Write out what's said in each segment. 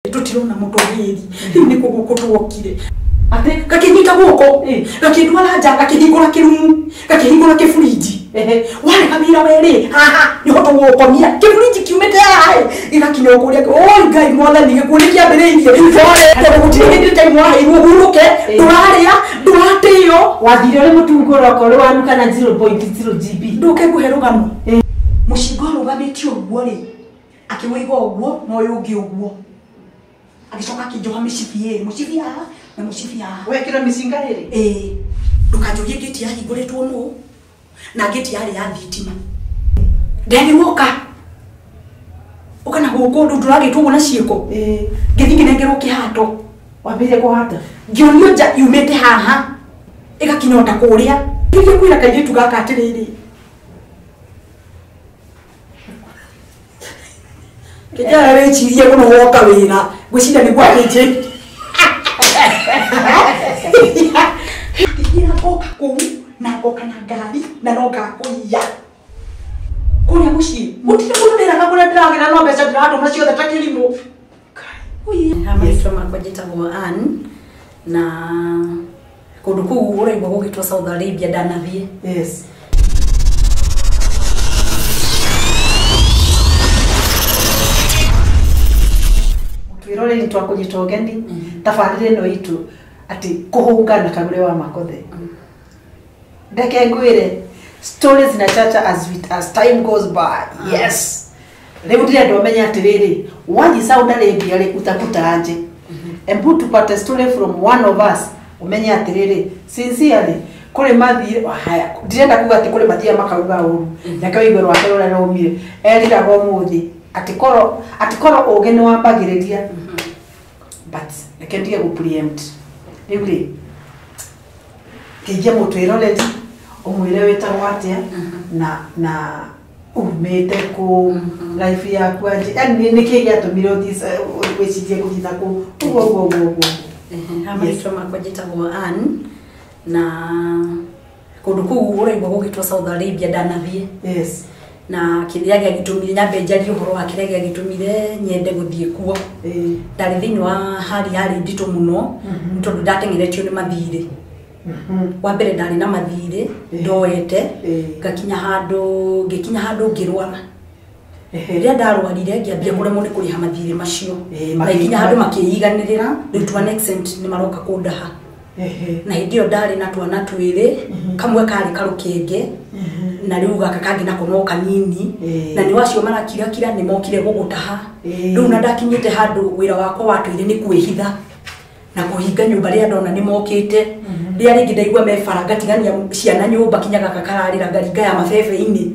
Tutirona mũtũgĩri rĩu nĩ kũgũkũ tuokire atĩ gakĩnyita guoko gakĩndwara nja, gakĩhingũra kĩrumu, gakĩhingũra kĩburinji. Warega wĩra werĩ haha nĩho tũgũkomia kĩburinji kiumĩte haha gĩgakinya kũrĩa. Oi Ngai mwathani, gĩkuũ nĩ kĩambĩrĩirie tondũ gũtirĩ hĩndĩ time waheirwo hurũke, ndũrarĩa, ndũratĩo. Wathire ũrĩ mũtungu ũroka ũrĩ wanuka na 0.0 GB. Ndũke ngũhe rũgano. Mũcinga ũrũgamĩtio ũguo rĩ, akĩwĩiga ũguo na ũyũ ũngĩ ũguo, agĩcoka akĩnjoha mĩcibi ĩrĩ, mũcibi haha na mũcibi haha. Wekĩra mĩcinga ĩrĩ? Ĩĩ. Ndũkanjũrie ngĩti yahingũrĩtwo nũ, na ngĩti yarĩ ya thitima. Nderirwo ũka ũka na gũkũ, rĩu ndũragĩtwo ũguo na ciĩko. Ngĩthiĩ ngĩnengerwo kĩhato. Wambĩrĩria kũhata? Ngĩonio nja yumĩte haha ĩgakinya ota kũrĩa. Ngĩthiĩ kwĩra kairĩtu gaka atĩrĩrĩ, kĩnjara wĩcirie mũno woka wĩra, ngwĩciria nĩguo akĩnjĩ akĩnjĩra ngoka kũu na ngoka na ngari na no ngakũiya kũrĩa mũciĩ. Gũtirĩ mũndũ ndĩraga kũrĩa ndĩragĩra, no mbeca ndĩratũma ciothe ta kĩrimũ. Marĩtwa makwa njĩtagwo Ann, na kũndũ kũu ũraigua gũgĩtwo Saudi Arabia ndanathiĩ. Yes. Twĩroreri twakũnyita ũgeni tabarĩra ĩno itũ atĩ kũhũnga na Kagure wa Makothe. Ndeke ngwĩre, stories zinachacha as time goes by. Yes, rĩu ndĩrenda ũmenye atĩrĩrĩ, wathiĩ Saudi Arabia rĩ, utakuta aje? Embu tupate story from one of us, ũmenye atĩrĩrĩ, sincerely, kũrĩ mathire. Haya, ndirenda kuga atĩ kũrĩ mathiaga makauga ũru. Reke ũigue rwake rũrĩa rũmire eriraga ũmũthĩ atĩ korwo ũgĩ nĩ wambagĩrĩria, but reke ndige gũ preempt. Rĩu rĩ, kĩingie mũtwĩroreri, ũmwĩre wĩtagwo atĩa na umĩte kũ, life yaku anjĩ, yani nĩ kĩĩ gĩatũmire ũthiĩ wĩcirie gũthiĩ na kũu ũguo ũguo ũguo ũguo? Ha, marĩtwa makwa njĩtagwo Ann, na kũndũ kũu ũraigua gũgĩtwo Saudi Arabia ndanathiĩ. Na kĩrĩa gĩagĩtũmire nyambe njarie ũhoro wa kĩrĩa gĩagĩtũmire nyende gũthiĩ kuo, ndarĩ thĩinĩ wa hali yarĩ nditũ mũno, nĩ tondũ ndateng'eretio nĩ mathirĩ. Wa mbere ndarĩ na mathirĩ ndoete, ngakinya handũ, ngĩkinya handũ ngĩrwara. Rĩrĩa ndarwarire, ngĩambia kũremwo nĩ kũrĩha mathirĩ macio. Magĩkinya handũ makĩiganĩrĩra rĩu to an extent nĩ maroka kũndaha. Na hĩndĩ ĩyo ndarĩ na twana twĩrĩ, kamwe karĩ karũkenge na rĩu gaka kangĩ nako no kanini. Na nĩ wacio marakirakira nĩ mokire gũgũtaha. Rĩu na ndakinyĩte handũ wĩra wakwa watũire nĩ kwĩhitha na kũhinga nyũmba rĩrĩa ndona nĩ mokĩte. Rĩrĩa rĩngĩ ndaigua me bara, ngatigania ciana nyũmba, kinya gaka kararĩra, ngaringa ya mabebe-inĩ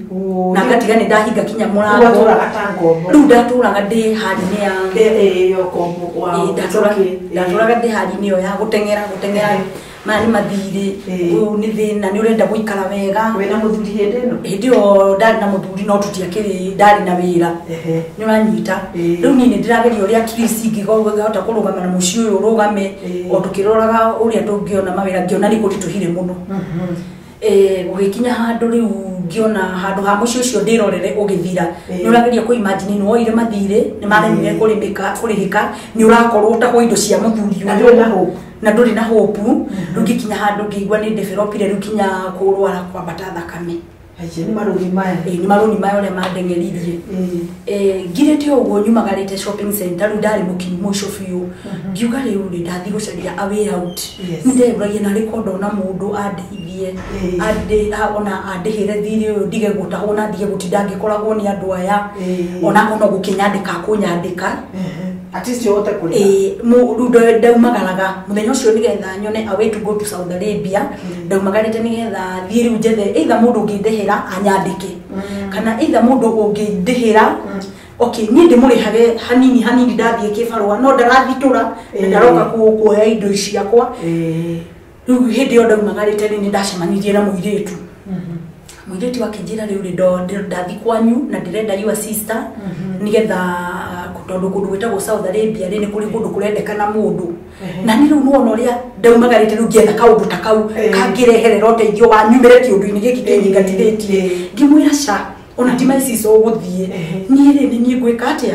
na ngatiga nĩ ndahinga kinya mũrango. Watũraga ta ngombo? Rĩu ndatũraga ndĩ hali-inĩ ya Ĩyo ngombo wa Ndatũraga ndĩ hali-inĩ ĩyo ya gũteng'era gũteng'era. Maya nĩ mathirĩ, ũyũ nĩ thĩna, nĩ ũrenda gũikara wega. Wĩna mũthuri hĩndĩ ĩno? Hĩndĩ ĩyo ndarĩ na mũthuri, no tũtiakĩrĩ, ndarĩ na wĩra. Nĩ ũranyita? Rĩu niĩ nĩ ndĩrageria ũrĩa at least ingĩhota kũrũgama na mũciĩ ũyũ ũrũgame, o tũkĩroraga ũrĩa tũngĩona mawĩra, ngĩona nĩ kũritũhire mũno. Gũgĩkinya handũ rĩu ngĩona handũ ha mũciĩ ũcio ndĩrorere ũgĩthira. Nĩ ũrageria kũ imagine nĩ woire mathirĩ, nĩ maremire kũrĩmĩka kũrĩhĩka, nĩ ũrakorwo ũtahwo indo cia mũthuri Na ũyũ. Ndũrĩ na hope. Na ndũrĩ na hope. Rĩu ngĩkinya handũ ngĩigua nĩ developire rĩu kinya kũrwara kwambata thakame. Aiye, nĩ marũri maya. Ĩĩ, nĩ marũni maya ũrĩa mandeng'eririe. Ngirĩte ũguo nyumagarĩte shopping center, rĩu ndarĩ mũkinyu mũico biũ, ngiuga rĩu rĩ ndathiĩ gũcaria a way out. Nĩ ndeyũragia narĩ ko ndona mũndũ andeithie, ona andĩhĩre thirĩ ũyũ, ndige gũtahwo na ndige gũtinda ngĩkoragwo nĩ andũ aya. Ona no gũkĩnyandĩka kũnyandĩka. At least ũhote kũrĩha. Ĩĩ, rĩu ndaumagaraga mũthenya ũcio nĩgetha nyone a way to go to Saudi Arabia. Ndaumagarĩte nĩgetha thiĩ rĩu njethe either mũndũ ũngĩndĩhĩra anyandĩke, kana either mũndũ ũngĩndĩhĩra, okay, niĩ ndĩmũrĩhage hanini hanini ndathiĩ kĩbarũa, no ndarathitũra na ndaroka kuoya indo ciakwa. Rĩu hĩndĩ ĩyo ndaumagarĩte rĩ, nĩ ndacemanirie na mũirĩtu. Mũirĩtu akĩnjĩra rĩu rĩ ndathi kwanyu na ndĩrenda your sister, nĩgetha tondũ kũndũ gwĩtagwo Saudi Arabia rĩ, nĩ kũrĩ kũndũ kũrendekana mũndũ. Na nĩ rĩu nĩwona ũrĩa ndaumagarĩte rĩu ngĩetha kaũndũ ta kau kangĩreherera ũteithio wa nyumĩre kĩũndũ-inĩ gĩkĩ kĩnyingatithĩtie. Ngĩmwĩra ca. Ona ti my sister ũgũthiĩ. Niĩ rĩ nĩ niĩ ngwĩka atĩa?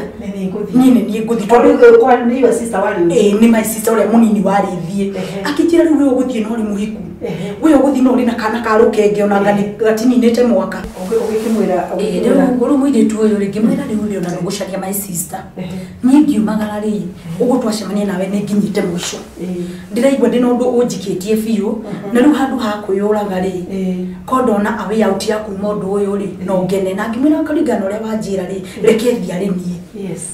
Niĩ nĩ niĩ ngũthiĩ tondũ kwa nĩ your sister warĩ. Ĩĩ nĩ my sister ũrĩa mũnini warĩ thiĩ. Akĩnjĩra rĩu we ũgũthiĩ no ũrĩ mũhiku. We ũgũthiĩ no ũrĩ na kana ka rũkenge ona gatininĩte mwaka. Ũgĩkĩmwĩra rĩu mũirĩtu ũyũ rĩ ngĩmwĩra rĩu rĩ ona ndũgũcaria my sister. Niĩ ngiumagara rĩ ũguo twacemania nawe nĩ nginyĩte mũico. Ndĩraigua ndĩna ũndũ ũnjikĩtie biũ na rĩu handũ ha kwĩyũraga rĩ ko ndona a way out ya kuma ũndũ ũyũ rĩ no ngene na ngĩmwĩra kũringana na ũrĩa wanjĩra rĩ reke thiĩ arĩ niĩ.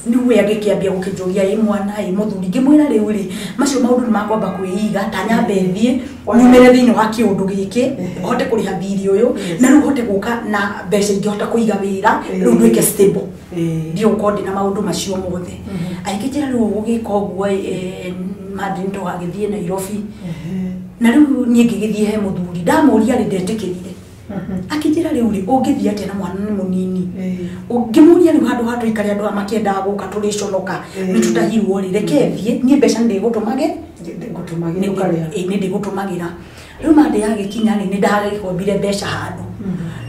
Nĩ we agĩkĩambia gũkĩnjũria ĩ mwana ĩ mũthuri ngĩmwĩra rĩu rĩ macio maũndũ nĩ makwamba kwĩiga ta nyambe thiĩ nyumĩre thĩinĩ wa kĩũndũ gĩkĩ hote kũrĩha thirĩ ũyũ na rĩu hote gũka na mbeca ingĩhota kũiga wĩra rĩu nduĩke stable ndiĩ gũkorwo ndĩna maũndũ macio mothe. Agĩkĩnjĩra rĩu ũgũgĩka ũguo mandĩ nĩtũgagĩthiĩ Nairobi na rĩu niĩ ngĩgĩthiĩ he mũthuri ndamũria rĩ ndetĩkĩrire. Akĩnjĩra rĩu rĩ ũngĩthiĩ atĩa na mwana nĩ mũnini. Ngĩmũria rĩu handũ ha tũikare andũ aya makĩendaga gũka tũrĩconoka nĩ tũtahirwo rĩ reke thiĩ niĩ mbeca nĩ ndĩgũtũmage nĩ ndĩgũtũmagĩra. Rĩu mandĩ yagĩkinya rĩ nĩ ndagĩkombire mbeca handũ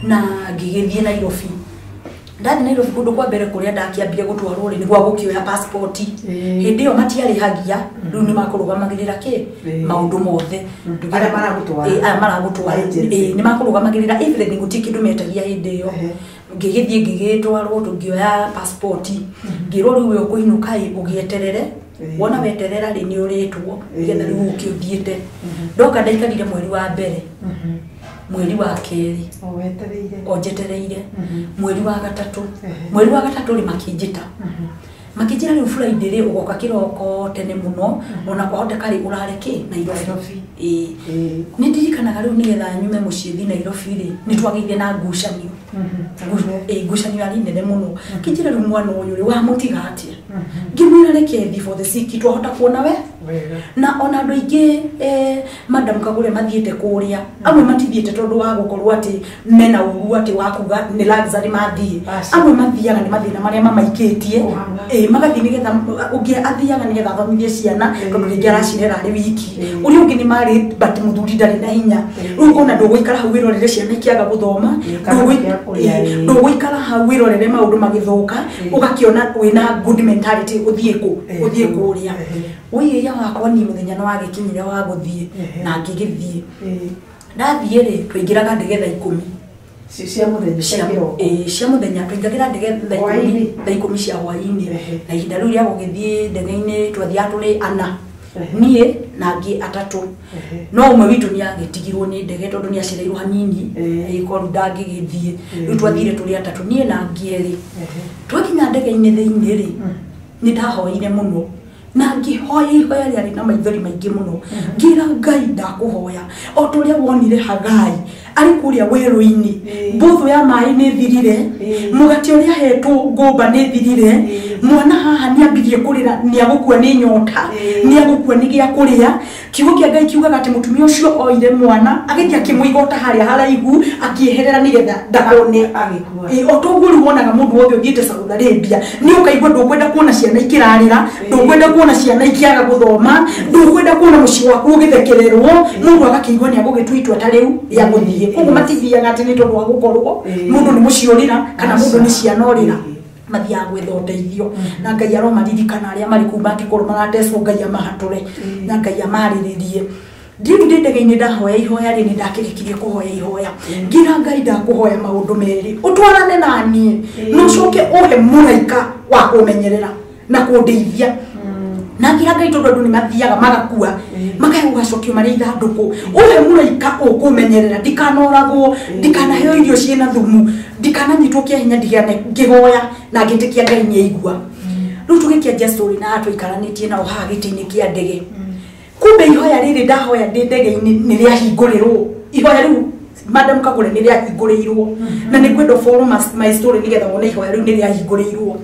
na ngĩgĩthiĩ Nairobi. Ndathiĩ Nairobi kũndũ kwa mbere kũrĩa ndakĩambire gũtwarwo rĩ nĩ gwa gũkĩoya passport. Hĩndĩ ĩyo matiarĩhagia rĩu nĩ makũrũgamagĩrĩra kĩ maũndũ mothe. Arĩa maragũtwara. Aya maragũtwara nĩ makũrũgamagĩrĩra everything gũtirĩ kĩndũ metagia hĩndĩ ĩyo. Ngĩgĩthiĩ ngĩgĩtwarwo tũngĩoya passport ngĩrwo rĩu we ũkũinũka ĩ ũgĩeterere wona weterera rĩ nĩ ũrĩtwo nĩgetha rĩu ũke ũthiĩte. Ndoka ndaikarire mweri wa mbere mweri wa kerĩ o njetereire mweri wa gatatũ mweri wa gatatũ rĩ makĩnjĩta makĩnjĩra rĩu Friday rĩ ũgoka kĩroko tene mũno ona kwahoteka rĩ ũrare kĩ Nairobi. Ĩĩ nĩ ndirikanaga rĩu nĩgetha nyume mũciĩ thiĩ Nairobi rĩ nĩ twagĩire na ngucanio. Ngucanio yarĩ nene mũno. Kĩnjĩra rĩu mwana ũyũ rĩ wamũtiga atĩa? Ngĩmwĩra reke thiĩ for the sake twahota kuona we na ona andũ aingĩ madam Kagure mathiĩte kũrĩa amwe matithiĩte tondũ wa gũkorwo atĩ mena ũru atĩ wa kuga nĩ luxury mathiĩ amwe mathiaga nĩ mathĩna marĩa mamaikĩtie magathiĩ nĩgetha ũngĩ athiaga nĩgetha athomithie ciana tondũ rĩngĩ aracirera arĩ wiki ũrĩa ũngĩ nĩ marĩ but mũthuri ndarĩ na hinya rĩu ũkona ndũgũikara hau wĩrorere ciana ikĩaga gũthoma ndũgũikara hau wĩrorere maũndũ magĩthũka ũgakĩona wĩna good mentality ũthiĩ kũ ũthiĩ kũrĩa. Ũiya wakwa niĩ mũthenya nĩ wagĩkinyire wa gũthiĩ na ngĩgĩthiĩ. Ndathiĩ rĩ twaingĩraga ndege thaa ikũmi cia mũthenya cia mũthenya twaingagĩra ndege thaa ikũmi cia hwaĩ-inĩ na ihinda rĩu rĩa gũgĩthiĩ ndege-inĩ twathiaga tũrĩ ana niĩ na angĩ atatũ no ũmwe witũ nĩ agĩtigirwo nĩ ndege tondũ nĩ acereirwo hanini ĩkorwo ndangĩgĩthiĩ rĩu twathire tũrĩ atatũ niĩ na angĩ erĩ. Twakinya ndege-inĩ thĩinĩ rĩ nĩ ndahoire mũno na ngĩhoya ihoya rĩarĩ na maithori maingĩ mũno ngĩra Ngai ndakũhoya o ta ũrĩa wonire Hagai arĩ kũrĩa werũ-inĩ mbũthũ ya maĩ nĩ thirire mũgate ũrĩa ahetwo ngũmba nĩ thirire mwana haha nĩ ambirie kũrĩra nĩ agũkua nĩ nyota nĩ agũkua nĩ gĩa kũrĩa. Kiugo kĩa Ngai kiugaga atĩ mũtumia ũcio oire mwana agĩthiĩ akĩmũiga ota harĩa haraihu akĩeherera nĩgetha ndakone o toguo rĩu wonaga mũndũ wothe ũthiĩte Saudi Arabia nĩ ũkaigua ndũkwenda kuona ciana ikĩrarĩra ndũkwenda kuona ciana ikĩaga gũthoma ndũkwenda kuona mũciĩ waku ũgĩthekererwo mũndũ agakĩigua nĩ agũgĩtua itua ta rĩu rĩa gũthiĩ. Koguo matithiaga atĩ nĩ tondũ wa gũkorwo mũndũ nĩ mũciĩ ũrĩra kana mũndũ nĩ ciana ũrĩra mathiaga gwetha ũteithio na Ngai aromaririkana arĩa marĩ kũu mangĩkorwo maratecwo Ngai amahatũre na Ngai amarĩrĩrie. Ndiũ ndĩ ndege-inĩ ndahoya ihoya rĩ nĩ ndakĩrĩkirie kũhoya ihoya ngĩra Ngai ndakũhoya maũndũ merĩ ũtwarane na niĩ na ũcoke ũhe mũraika wa kũmenyerera na kũndeithia na ngira Ngai tondũ andũ nĩ mathiaga magakua makaya gũgacokio marĩ ithandũkũ ũhe mũraika ũkũmenyerera ndikanoragwo ndikanaheo irio ciĩna thumu ndikananyitwo kĩa hinya ndigane ngĩhoya na ngĩtĩkia Ngai nĩ aigua. Rĩu tũgĩkĩanjia story na tũikaranĩtie nao haha gĩtĩ-inĩ kĩa ndege kumbe ihoya rĩrĩ ndahoya ndĩ ndege-inĩ nĩ rĩahingũrĩrwo ihoya rĩu madam Kagure nĩ rĩahingũrĩirwo na nĩ ngwenda follow my story nĩgetha wone ihoya rĩu nĩ rĩahingũrĩirwo.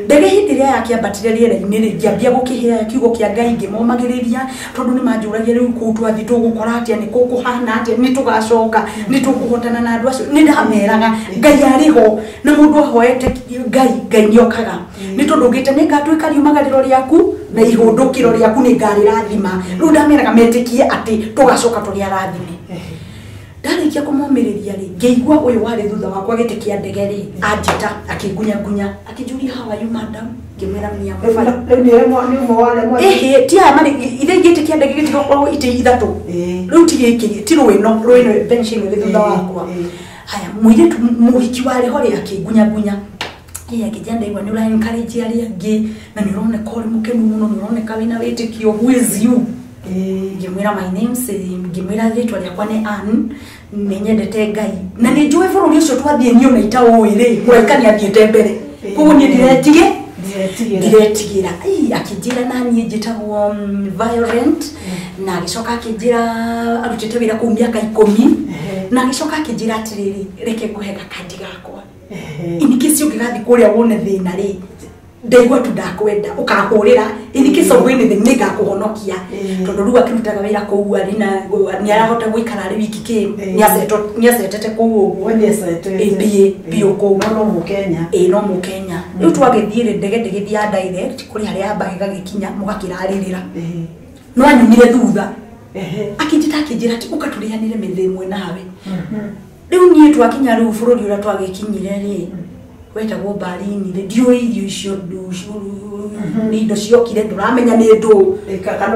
Ndege hĩndĩ ĩrĩa yakĩambatire rĩera-inĩ rĩ ngĩambia gũkĩhea kiugo kĩa Ngai ngĩmomagĩrĩria tondũ nĩ manjũragia rĩu kũu twathiĩ tũgũkora atĩa nĩ kũhana atĩa nĩ tũgacoka nĩ tũkũhotana na andũ acio nĩ ndameraga Ngai arĩ ho na mũndũ ahoete Ngai Ngai nĩ okaga nĩ tondũ ũgĩte nĩ ngatuĩka riumagarĩro rĩaku na ihũndũkĩro rĩaku nĩ ngarĩrathima rĩu ndameraga metĩkie atĩ tũgacoka tũrĩ arathime. Ndarĩkia kũmomĩrĩria rĩ, ngĩigua ũyũ warĩ thutha wakwa gĩtĩ kĩa ndege rĩ, anjĩta akĩngunya ngunya, akĩnjũria how are you madam, ngĩmwĩra mia Rĩu nĩ ũmwe wa arĩa Ĩhĩ, ti aya marĩ ithe gĩtĩ kĩa ndege gĩtigakorwo itĩ ithatũ. Rĩu ti gĩkĩ, ti rwĩno, rwĩno bench ĩno ĩrĩ thutha wakwa. Haya, mũirĩtu mũhiki warĩ ho rĩ akĩngunya ngunya. Ĩĩ akĩnjĩra ndaigua nĩ ũra encourage arĩa angĩ na nĩ ũroneka ũrĩ mũkenu mũno, nĩ ũroneka wĩna wĩtĩkio, who is you? Ngĩmwĩra my name, ngĩmwĩra rĩtwa rĩakwa nĩ Ann, nĩ nyendete Ngai na nĩ njũĩ bũrũri ũcio twathiĩ niĩ ona itaũĩ rĩ, mũraika nĩ athiĩte mbere, koguo niĩ ndiretigĩra. Akĩnjĩra na niĩ njĩtagwo Violent, na agĩcoka akĩnjĩra arutĩte wĩra kũu mĩaka 10, na agĩcoka akĩnjĩra atĩrĩrĩ, reke ngũhe gakandi gakwa in case ũngĩgathiĩ kũrĩa wone thĩna rĩ, ndaigua tu ndakwenda ũkahũrĩra in case of anything nĩngakũhonokia, tondũ rĩu akĩrutaga wĩra kũu arĩ na nĩ arahota gũikara arĩ wiki kĩ nĩ acetete kũu ũguo biũ kũu. No Mũkenya. Ĩĩ no Mũkenya. Rĩu twagĩthiĩ rĩ, ndege ndĩgĩthiaga direct kũrĩ harĩa yambaga ĩgagĩkinya mũgakĩrarĩrĩra, no anyumire thutha akĩnjĩta akĩnjĩra atĩ ũka tũrĩanĩre mĩthĩ ĩmwe nawe. Rĩu niĩ twakinya rĩu bũrũri ũrĩa twagĩkinyire rĩ, wetagwo Berlin rĩ, ndiũĩ irio icio nĩ indo ciokire ndũramenya nĩ ndũ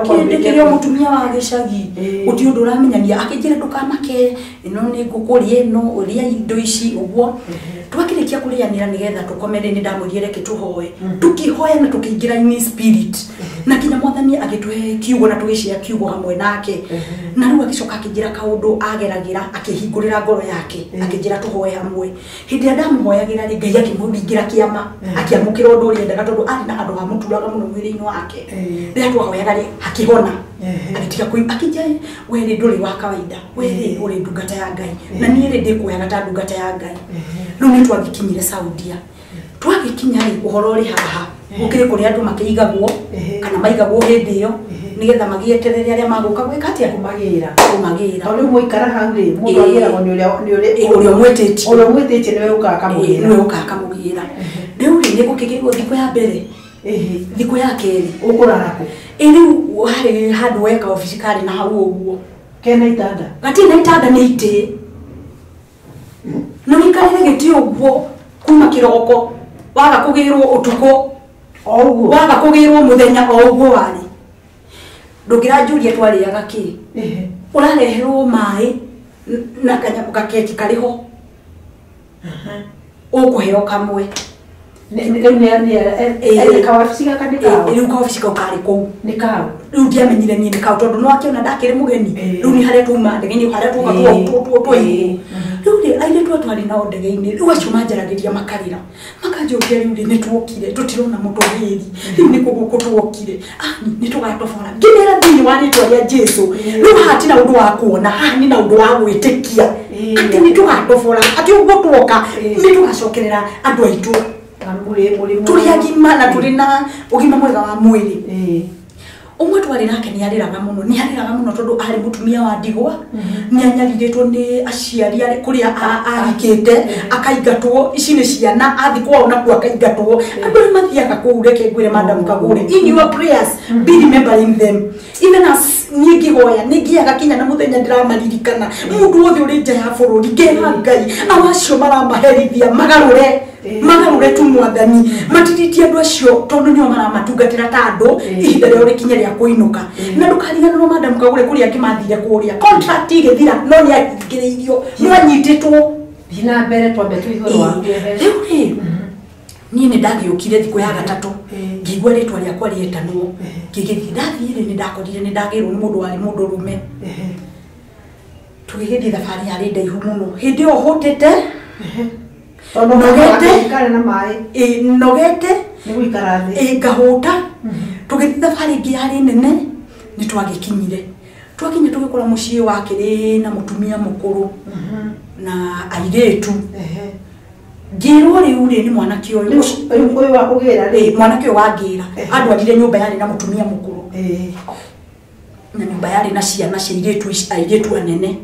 kĩndĩ kĩrĩa mũtumia wa gĩcagi gũtirĩ ũndũ ũramenyania. Akĩnjĩra ndũkamake, ĩno nĩ ngũkũ, rĩa ĩno, ũrĩa indo ici ũguo. Twakĩrĩkia kũrĩanĩra nĩgetha tũkome rĩ, nĩ ndamwĩrire reke tũhoe, tũkĩhoya na tũkĩingĩra in spirit na kinya mwathani agĩtũhe kiugo na tũgĩcĩa kiugo hamwe nake. Na rĩu agĩcoka akĩnjĩra kaũndũ ageragĩra, akĩhingũrĩra ngoro yake, akĩnjĩra tũhoe hamwe. Hĩndĩ ĩrĩa ndamũhoyagĩra rĩ, Ngai akĩmũringĩra kĩama, akĩamũkĩra ũndũ ũrĩa endaga, tondũ arĩ na handũ hamũturaga mũno mwĩrĩ-inĩ wake. Rĩrĩa twahoyaga rĩ, akĩhona, agĩtiga kũi, akĩnjĩra we rĩ ndũrĩ wa kawaida, we rĩ ũrĩ ndungata ya Ngai na niĩ rĩ ndĩkuoyaga ta ndungata ya Ngai. Rĩu nĩ twagĩkinyire Saudia. Twagĩkinya rĩ, ũhoro ũrĩ haha gũkĩrĩ kũrĩa andũ makĩigagwo kana maigagwo hĩndĩ ĩyo nĩgetha magĩeterere arĩa magũka gwĩka atĩa, kũmagĩra. Kũmagĩra. Tondũ rĩu mũikara hau rĩ, mũndũ agĩragwo nĩ ũrĩa nĩ ũrĩa Ũrĩa ũmwĩtĩtie. Ũrĩa ũmwĩtĩtie nĩwe ũkaga akamũgĩra. Nĩwe ũkaga akamũgĩra. Rĩu rĩ, nĩ gũkĩgĩrwo thikũ ya mbere, thikũ ya kerĩ. Ũkũrara kũ? Ĩ rĩu harĩ handũ weka obici karĩ na hau ũguo. Kena itanda? Gatirĩ na itanda, nĩ itĩ na ũikarĩre gĩtĩ ũguo kuma kĩroko, waga kũgĩrwo ũtukũ o ũguo, waga kũgĩrwo mũthenya o ũguo warĩ. Ndũngĩranjũria twarĩaga kĩ, ũrareherwo maĩ na kanyamũ gakeki karĩ ho, ũkũheo kamwe. Rĩu nĩ kawabici gaka nĩ kao? Rĩu kawabici kau karĩ kũu. Nĩ kao? Rĩu ndiamenyire niĩ nĩ kau, tondũ no akĩona ndakĩrĩ mũgeni. Rĩu nĩ harĩa twauma ndege-inĩ, harĩa twoka twaigwo. Rĩu rĩ, airĩtu aya twarĩ nao ndege-inĩ rĩu acio manjaragĩria makarĩra makanjokia, rĩu rĩ nĩ tuokire tũtirona mũtũgĩri, rĩu nĩ kũ gũkũ tuokire ani nĩ tũgatobora. Ngĩmera thĩinĩ wa rĩtwa rĩa Jesu, rĩu haha ti na ũndũ wa kuona, haha nĩ na ũndũ wa gwĩtĩkia atĩ nĩ tũgatobora, atĩ ũguo tuoka nĩ tũgacokerera andũ aitũ Na mũrĩ tũrĩ agima na tũrĩ na ũgima mwega wa mwĩrĩ. Ũmwe twarĩ nake nĩ arĩraga mũno, nĩ arĩraga mũno tondũ arĩ mũtumia wa ndigwa, nĩ anyarirĩtwo nĩ aciari arĩ kũrĩa ahikĩte, akaingatwo, ici nĩ ciana, athi kwao nakuo akaingatwo. Andũ arĩa mathiaga kũu, reke ngwĩre madam Kagure, in your prayers be remembering them. Even as niĩ ngĩhoya nĩ ngĩaga kinya na mũthenya ndĩramaririkana, mũndũ wothe ũrĩ nja ya bũrũri, ngera Ngai ao acio maramaherithia magarũre, magarũre tu mwathani, matiritie andũ acio tondũ nĩo maramatungatĩra ta andũ, ihinda rĩao rĩkinye rĩa kũinũka. Na ndũkariganĩrwo madam Kagure, kũrĩa angĩ mathire kũrĩa contract ĩgĩthira, no nĩ ahingĩrĩirio, no anyitĩtwo. Thiĩ na mbere twambe tũigue waku. Rĩu rĩ, niĩ nĩ ndagĩũkire thikũ ya gatatũ, ngĩigua rĩtwa rĩakwa rĩetanwo, ngĩgĩthiĩ. Ndathiĩ rĩ, nĩ ndakorire nĩ ndagĩrwo nĩ mũndũ warĩ mũndũ rũme. Tũgĩgĩthiĩ, thabarĩ yarĩ ndaihu mũno, hĩndĩ ĩyo hũtĩte, Tondũ nogete. Karĩ na maĩ. Ĩ, nogete. Nĩ gũikara thĩ. Ĩ, ngahũta. Tũgĩthiĩ thabarĩ ĩngĩ yarĩ nene, nĩ twagĩkinyire. Twakinya tũgĩkora mũciĩ wakĩrĩ na mũtumia mũkũrũ na airĩtu. Ngĩrwo rĩu rĩ, nĩ mwanake ũyũ. Rĩu ũyũ wa kũgĩra rĩ? Ĩ, mwanake ũyũ wangĩra andwarire nyũmba yarĩ na mũtumia mũkũrũ na nyũmba yarĩ na ciana cia airĩtu airĩtu anene.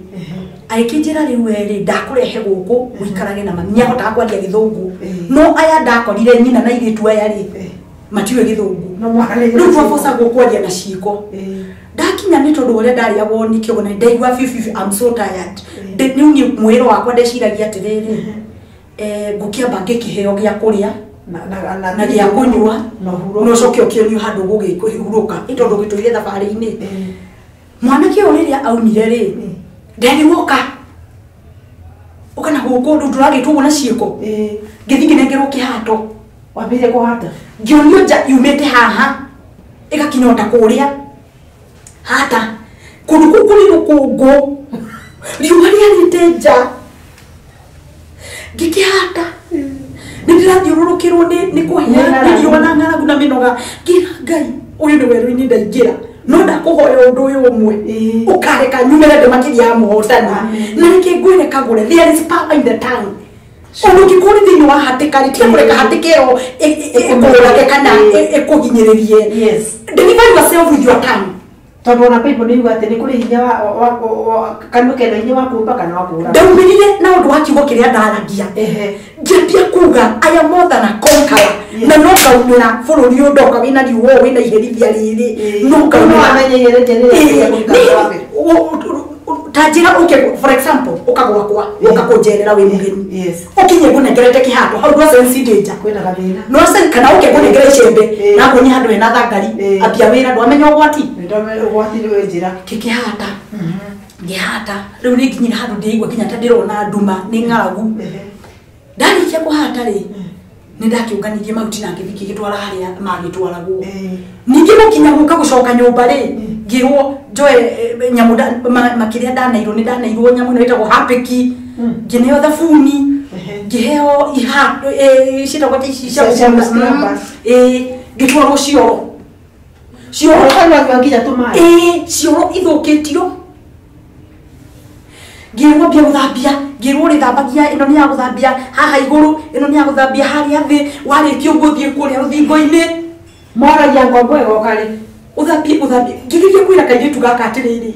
Agĩkĩnjĩra rĩu we rĩ, ndakũrehe gũkũ ũikarage na mami. Nĩahotaga kwaria gĩthũngũ, no aya ndakorire nyina na airĩtu aya rĩ, matiũĩ gĩthũngũ. No mwarĩrie. Rĩu twabocagwo kwaria na ciĩko. Ndakinya nĩ tondũ ũrĩa ndarĩagwo nĩ kĩongo na ndaigua biũ I'm so tired. Rĩu niĩ mwĩrĩ wakwa ndeciragia atĩrĩrĩ, ngũkĩamba ngĩkĩheo gĩa kũrĩa na gĩa kũnyua na ũhurũke. Na ũcoke ũkĩonio handũ gũgĩkũhurũka ĩ tondũ gĩtũire thabarĩ-inĩ. Mwanake ũyũ rĩrĩa aumire rĩ, nderirwo ũka ũka na gũkũ rĩu tũragĩtwo ũguo na ciĩko. Ngĩthiĩ ngĩnengerwo kĩhato. Wambĩrĩria kũhata. Ngĩonio nja yumĩte haha ĩgakinya ota kũrĩa hata kũndũ kũu kũrĩ rũkũngũ, riũa rĩarĩte nja. Ngĩkĩhata nĩ ndĩrathiũrũrũkĩrwo nĩ kũhĩa nĩ riũa na ng'aragu na mĩnoga. Ngĩra Ngai ũyũ nĩ werũ-inĩ ndaingĩra, no ndakũhoya ũndũ ũyũ ũmwe ũkareka nyumĩre ndĩ makĩria ya mũhotani. Na reke ngwĩre Kagũre, there is power in the tongue. Ũndũ ũngĩkorwo ũrĩ thĩinĩ wa hatĩka rĩ, tiga kũreka hatĩka ĩyo ĩkũũrage kana ĩkũhinyĩrĩrie. Deliver yourself with your tongue. Tondũ ona Bible nĩ yuga atĩ nĩ kũrĩ hinya wa kanua kena hinya wa kũũmba kana wa kũũraga. Ndaumĩrire na ũndũ wa kiugo kĩrĩa ndaragia. Ngĩambia kuga I am more than a conqueror. Na no ngaumĩra bũrũri ũyũ ndoka wĩna riũa ũũ wĩna iherithia rĩrĩ. No ngaumĩra. Ta njĩra ũke, for example, ũka gwakwa, ũka kũnjerera wĩ mũgeni. Ũkinye ngũnengerete kĩhato, hau ndwa sense danger. Kwĩna gathĩna. No sense kana ũke ngũnengere icembe, na nguonie handũ hena thangari, ambia wĩra ndwamenya ũgwati. Ndwamenya ũgwati nĩ wĩ njĩra. Ngĩkĩhata. Ngĩhata. Rĩu nĩ nginyire handũ ndĩigua nginya ta ndĩrona nduma, nĩ ng'aragu. Ndarĩkia kũhata rĩ, nĩ ndakĩũnganirie mahuti na ngĩthiĩ ngĩgĩtwara harĩa magĩtwaragwo. Ningĩ gũkinya gũka gũcoka nyũmba rĩ, ngĩrwo njoe nyamũ makĩrĩa ndanairwo, nĩ ndanairwo nyamũ ĩno ĩtagwo hapĩki, ngĩneo thabuni, ngĩheo ciĩtagwo atĩa ici cia Cia gũkunda? scrubbers. Ngĩtwarwo cioro. Cioro. Ũkanyua nginya tũmaĩ? Cioro ithũkĩtio. Ngĩrwo mbia gũthambia, ngĩrwo ũrĩthambagia, ĩno nĩ ya gũthambia haha igũrũ, ĩno nĩ ya gũthambia harĩa thĩ, warĩkia ũguo ũthiĩ kũrĩa rũthingo-inĩ. Moragia ngombo ĩgoka rĩ? Ũthambie, ũthambie. Ngĩgeria kwĩra kairĩtu gaka atĩrĩrĩ.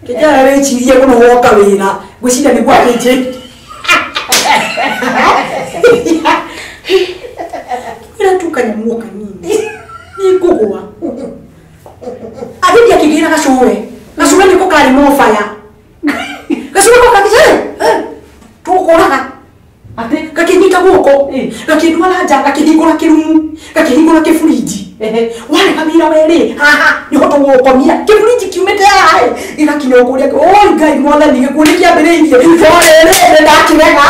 Kĩnjara wĩcirie mũno woka wĩra, ngwĩciria nĩguo akĩnjĩ. Ĩra tu kanyamũ o kanini. Nĩ ngũgũa. Agĩthiĩ akĩgĩra gacũwe. Gacũwe nĩko karĩ mobaya. Gacũwe ko gakĩnjĩra, tũgũkũraga. Atĩ? Gakĩnyita guoko, gakĩndwara nja, gakĩhingũra kĩrumu, gakĩhingũra kĩburinji. Warega wĩra werĩ, haha, nĩho tũgũgũkomia. Kĩburinji kiumĩte haha ĩ, gĩgakinya o kũrĩa, oi Ngai mwathani, gĩkuũ nĩkĩambĩrĩirie. No rĩrĩ, nĩndakĩrega.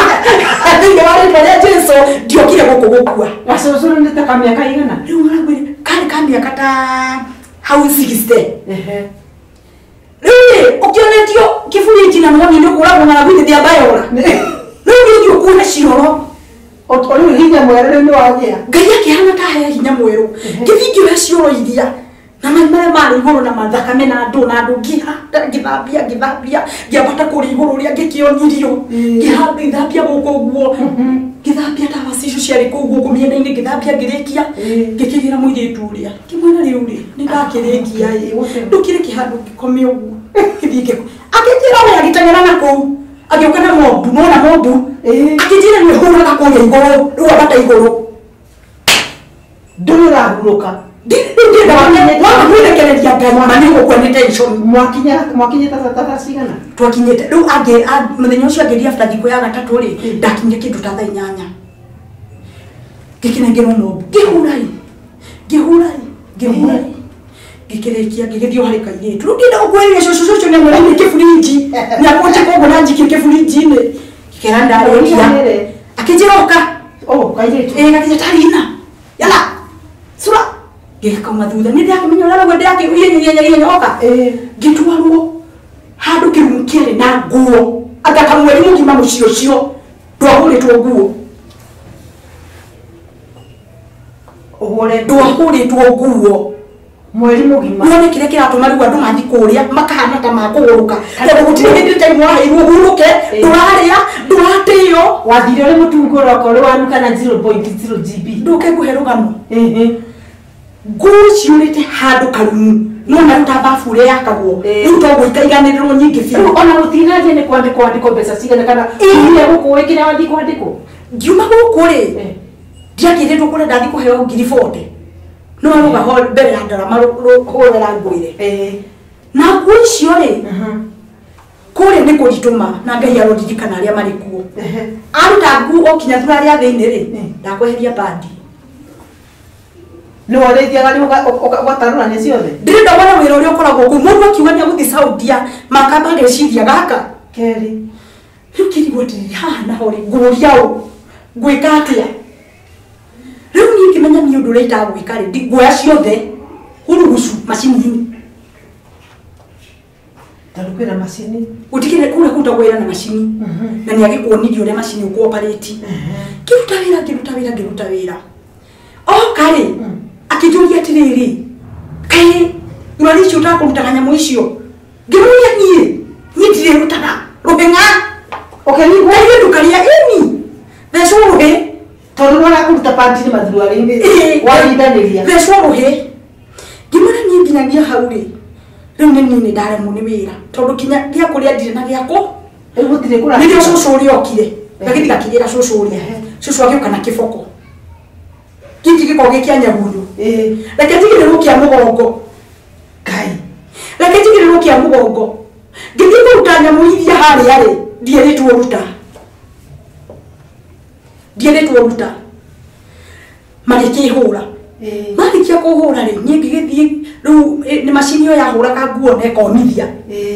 Thĩinĩ wa rĩtwa rĩa Jesũ, ndiokire gũkũ gũkua. Gacũcũ nĩ ta ka mĩaka igana? Rĩu maragwĩra, karĩ ka mĩaka ta hau 60. Rĩu rĩ, ũkĩonetio kĩburinji na nĩwonire nĩ ũkũragwo ng'aragu hĩndĩ ya Bayora. Rĩu nĩ ũthiĩ ũkuhe cioro. Rĩu hinya mwerũ rĩu nĩ wagĩa. Ngai akĩhana ta aheo hinya mwerũ. Ngĩthiĩ ngĩoya cioro iria na mai marĩa marĩ igũrũ na mathakame na andũ na andũ, ngĩhata, ngĩthambia, ngĩthambia, ngĩambata kũrĩa igũrũ ũrĩa ngĩkĩonirio. Ngĩthambia gũkũ ũguo. Ngĩthambia ndawa cicio ciarĩ kũu gũkũ mĩena-inĩ, ngĩthambia ngĩrĩkia, ngĩkĩgĩra mũirĩtu ũrĩa. Ngĩmwĩra rĩu rĩ, nĩ ndakĩrĩkia ĩ. Ndũkĩrĩkie handũ ngĩkome ũguo. Ngĩthiĩ ngĩkoma. Akĩnjĩra we agĩteng'era na kũu. Agĩũka na mobu, nĩwona mobu? Akĩnjĩra nĩ hũraga kũrĩa igũrũ, rĩu ambata igũrũ. Ndũrĩ ũrahurũka. Ndĩrenda kwĩrekereria Ngai, ma nĩ ũgũkua nĩ tension. Mwakinyĩte ta thaa cigana? Twakinyĩte. Rĩu mũthenya ũcio angĩria after thikũ ya gatatũ rĩ, ndakinyire kĩndũ ta thaa inyanya. Ngĩkĩnengerwo mobu. Ngĩhura ĩ. Ngĩhura ĩ. Ngĩhura ĩ. Ngĩkĩrĩkia, ngĩgĩthiĩ o harĩ kairĩtu. Rĩu ngĩenda gũkuhĩrĩria cũcũ, cũcũ nĩamũrĩire kĩburinji. Nĩakũnjĩka ũguo na njikie kĩburinji-inĩ. Ngĩkĩra ndarĩkia. Akĩnjĩra ũka. Oh, kairĩtu. Gakĩnjĩra tarina. Yala. Sura. Ngĩgĩkauma thutha. Nĩ ndĩrakĩmenya ũrĩa araugua, ndĩrakĩhihinya, hihinya, oka. Ngĩtwarwo handũ kĩrumu kĩarĩ na nguo. Anga kamweri mũgima mũciĩ ũcio ndwahũrĩtwo nguo. Ũhũre ndwahũrĩtwo nguo. Mweri mũgima. Nĩwone kĩrĩa kĩratũma rĩu andũ mathiĩ kũrĩa makahana ta makũgũrũka. Tondũ gũtirĩ hĩndĩ time waheirwo ũhurũke, ndũrarĩa, ndũratĩo. Wathire ũrĩ mũtungu ũroka ũrĩ wanuka na 0.0 GB. Ndũke ngũhe rũgano. Nguo ciũrĩte handũ karumu. Nĩwona rĩu ta babu ũrĩa yakagwo. Rĩu to gũikaiganĩrĩrwo nyingĩ biũ. Rĩu ona gũtinangia nĩ kwandĩkwo andĩkwo mbeca cigana kana iria gũkũ wĩ kĩrĩa wathiĩ kwandĩkwo. Ngiuma gũkũ rĩ ndiakĩrĩtwo kũrĩa ndathi kũheo 40,000 no aruga ho mbere ya ndarama hũrĩra ngwĩre na nguo icio rĩ kũrĩa nĩ kũritũma na Ngai arondirikana arĩa marĩ kuo aruta nguo o kinya thura arĩa thĩinĩ rĩ ndakweheria bandi nĩ warĩithiaga rĩ ũgatarũra nĩ ciothe ndĩrenda wona wĩra ũrĩa ũkoragwo kũu mũndũ akiuga nĩ agũthiĩ Saudia makamba ageciria gaka kerĩ rĩu kĩrigwo atĩrĩrĩ haha naho rĩ ngũria ũ ngwĩka atĩa rĩu niĩ ngĩmenya niĩ ũndũ ũrĩa itagwĩka rĩ nguoya ciothe hurugucu macini-inĩ tondũ kwĩna macini gũtikĩrĩ kũrĩa kũrutagwo wĩra na macini na nĩ agĩkuonirie ũrĩa macini ũkũoparĩti ngĩruta wĩra ngĩruta wĩra ngĩruta wĩra oka rĩ akĩnjũria atĩrĩrĩ kaĩ thurari icio ũtakũrutaga nyamũ icio ngĩmũria niĩ niĩ ndirĩrutaga rũhĩng'a ũkĩrigwo kairĩtu karĩa ĩni thecwo rũhĩ tondũ nĩwarakũruta pandi-inĩ mathuruarĩ-inĩ warindanĩria thecwo rũhĩ ngĩmwĩra niĩ nginyagia hau rĩ rĩu nĩ niĩ nĩ ndaremwo nĩ wĩra tondũ kinya gĩa kũrĩa ndirĩ na gĩakũ rĩu gũtirĩ kũra nĩrĩo cũcũ ũrĩa okire gagĩthiĩ gakĩgĩra cũcũ ũrĩa cũcũ agĩũka na kĩboko gĩkĩ gĩkoragwo gĩ kĩa nyagunyũ reke njigĩrĩrwo kĩa mũgongo Ngai reke njigĩrĩrwo kĩa mũgongo ngĩthiĩ kũruta nyamũ iria harĩa rĩ ndierĩtwo ruta ndierĩtwo ruta magĩkĩhũra marĩkia kũhũra rĩ niĩ ngĩgĩthiĩ rĩu nĩ macini ĩyo yahũraga nguo na ĩkomithia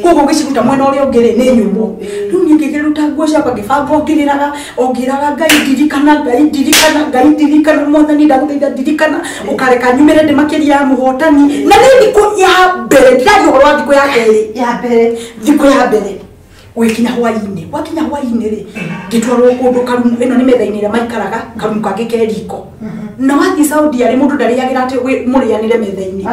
koguo ũgĩciruta mwena ũrĩa ũngĩ rĩ nĩ nyũmũ rĩu niĩ ngĩkĩruta nguo ciakwa ngĩbanga o ngĩrĩraga o ngĩraga Ngai ndirikana Ngai ndirikana Ngai ndirikana mwathani ndagũthaitha ndirikana ũkareka nyumĩre ndĩ makĩria ya mũhotani na nĩ thikũ ya mbere ndiraria ũhoro wa thikũ ya kerĩ ya mbere thikũ ya mbere gũgĩkinya hwaĩ-inĩ gwakinya hwaĩ-inĩ rĩ ngĩtwarwo kũndũ karumu ĩno nĩ metha-inĩ ĩrĩa maikaraga karumu kangĩ ke riko na wathiĩ Saudia rĩ mũndũ ndarĩagĩra atĩ mũrĩanĩre metha-inĩ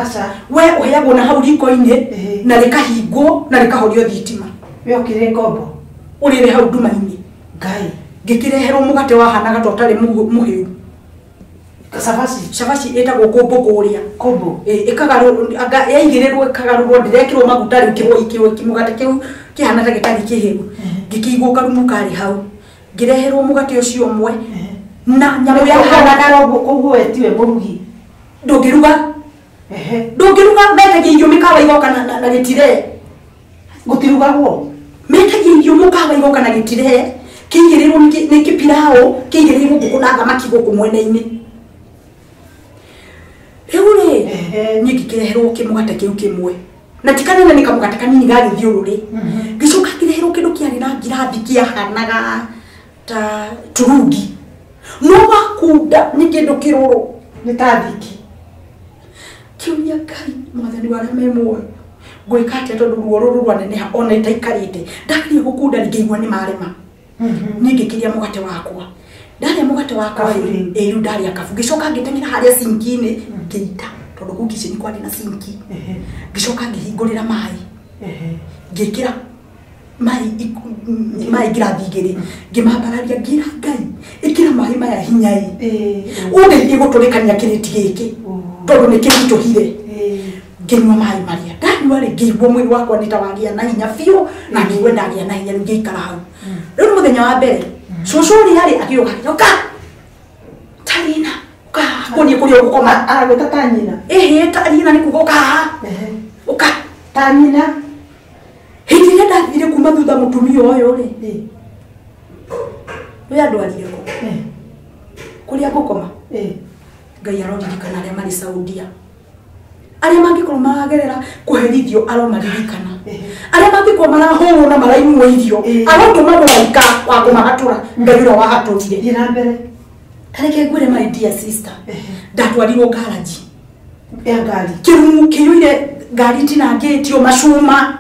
we ũheagwo na hau riko-inĩ na rĩkahingwo na rĩkahorio thitima we ũkĩrĩ ngombo ũrĩre hau nduma-inĩ Ngai ngĩkĩreherwo mũgate wahanaga ta ũtarĩ mũhĩu cabaci cabaci ĩtagwo kũmbũ kũrĩa kũmbũ ĩkagarũrwo yaigĩrĩrwo ĩkagarũrwo ndĩrekĩrwo maguta rĩu kĩrwo mũgate kĩu kĩhana ta gĩtarĩ kĩhĩu ngĩkĩigwo karumu karĩ hau ngĩreherwo mũgate ũcio ũmwe na nyamũ yahanaga koguo we tiwe mũrugi ndũngĩruga ndũngĩruga metagia irio mĩkawa igoka na gĩtire gũtirugagwo metagia irio mũkawa igoka na gĩtire kĩigĩrĩrwo nĩ kĩpiraũ kĩigĩrĩirwo ngũkũ na thamaki gũkũ mwena-inĩ rĩu rĩ niĩ ngĩkĩreherwo kĩmũgate kĩu kĩmwe na ti kanene nĩ kamũgate kanini ga gĩthiũrũrĩ ngĩcoka ngĩreherwo kĩndũ kĩarĩ na ngirathi kĩahanaga ta turungi no wakunda nĩ kĩndũ kĩrũrũ nĩ ta thiki kĩũria Ngai mwathani wa arĩa me muoyo ngwĩka atĩa tondũ ruo rũrũ rwaneneha ona itaikarĩte ndageria gũkunda ngĩigua nĩ marema niĩ ngĩkĩrĩa mũgate wakwa ndarĩa mũgate wakwa rĩ rĩu ndarĩa kabu ngĩcoka ngĩteng'era harĩa sinki-inĩ ngĩita tondũ kũu kitchen kwarĩ na sinki ngĩcoka ngĩhingũrĩra maĩ ngĩkĩra maĩ ngirathi igĩrĩ ngĩmambararia ngĩra Ngai ĩkĩra maĩ maya hinya ĩ ũndeithie gũtũrĩkania kĩrĩti gĩkĩ tondũ nĩ kĩritũhire ngĩnyua maĩ marĩa ndanyua rĩ ngĩigua mwĩrĩ wakwa nĩ ta wagĩa na hinya biũ na ngĩigua ndagĩa na hinya rĩu ngĩikara hau rĩu nĩ mũthenya wa mbere cũcũ ũrĩa rĩ agĩũka ũka Tarina ũka kuonie kũrĩa ũgũkoma aragwĩta ta nyina ĩhĩ Tarina nĩ kuga ũka haha ũka ta nyina hĩndĩ ĩrĩa ndathire kuma thutha mũtumia ũyũ rĩ ũyũ andwarire kũ kũrĩa ngũkoma Ngai aroririkana arĩa marĩ Saudia arĩa mangĩkorwo maragerera kũherithio aromaririkana arĩa mangĩkorwo marahũrwo na maraimwo irio arotũma mũraika wa kũmahatũra Ngai ũrĩa wahatũrire thiĩ na mbere tareke ngwĩre my dear sister ndatwarirwo ngaraji ya ngari kĩrumu kĩiyũire ngari itinangĩtio macuma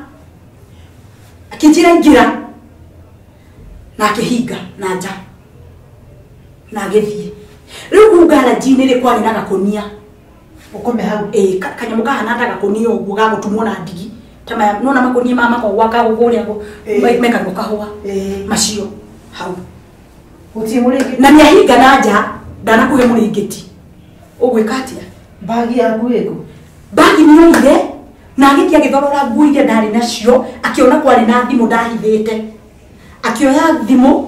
akĩnjĩra ingĩra na akĩhinga na nja na agĩthiĩ rĩu kũu ngaraji-inĩ rĩ kwarĩ na gakũnia ũkome hau kanyamũ kahana ta gakũnia ũguo gagũtumwo na ndigi ta maya nona makũnia maya makoragwo kagũkũrĩa mekagwo kahũa macio hau gũtirĩ mũrĩngĩti na nĩahinga na nja ndanakũhe mũrĩngĩti ũgwĩka atĩa mbagi yaku ĩkũ mbagi nĩyoire na agĩthiĩ agĩthorora nguo iria ndarĩ nacio akĩona kwarĩ na thimũ ndahithĩte akĩoya thimũ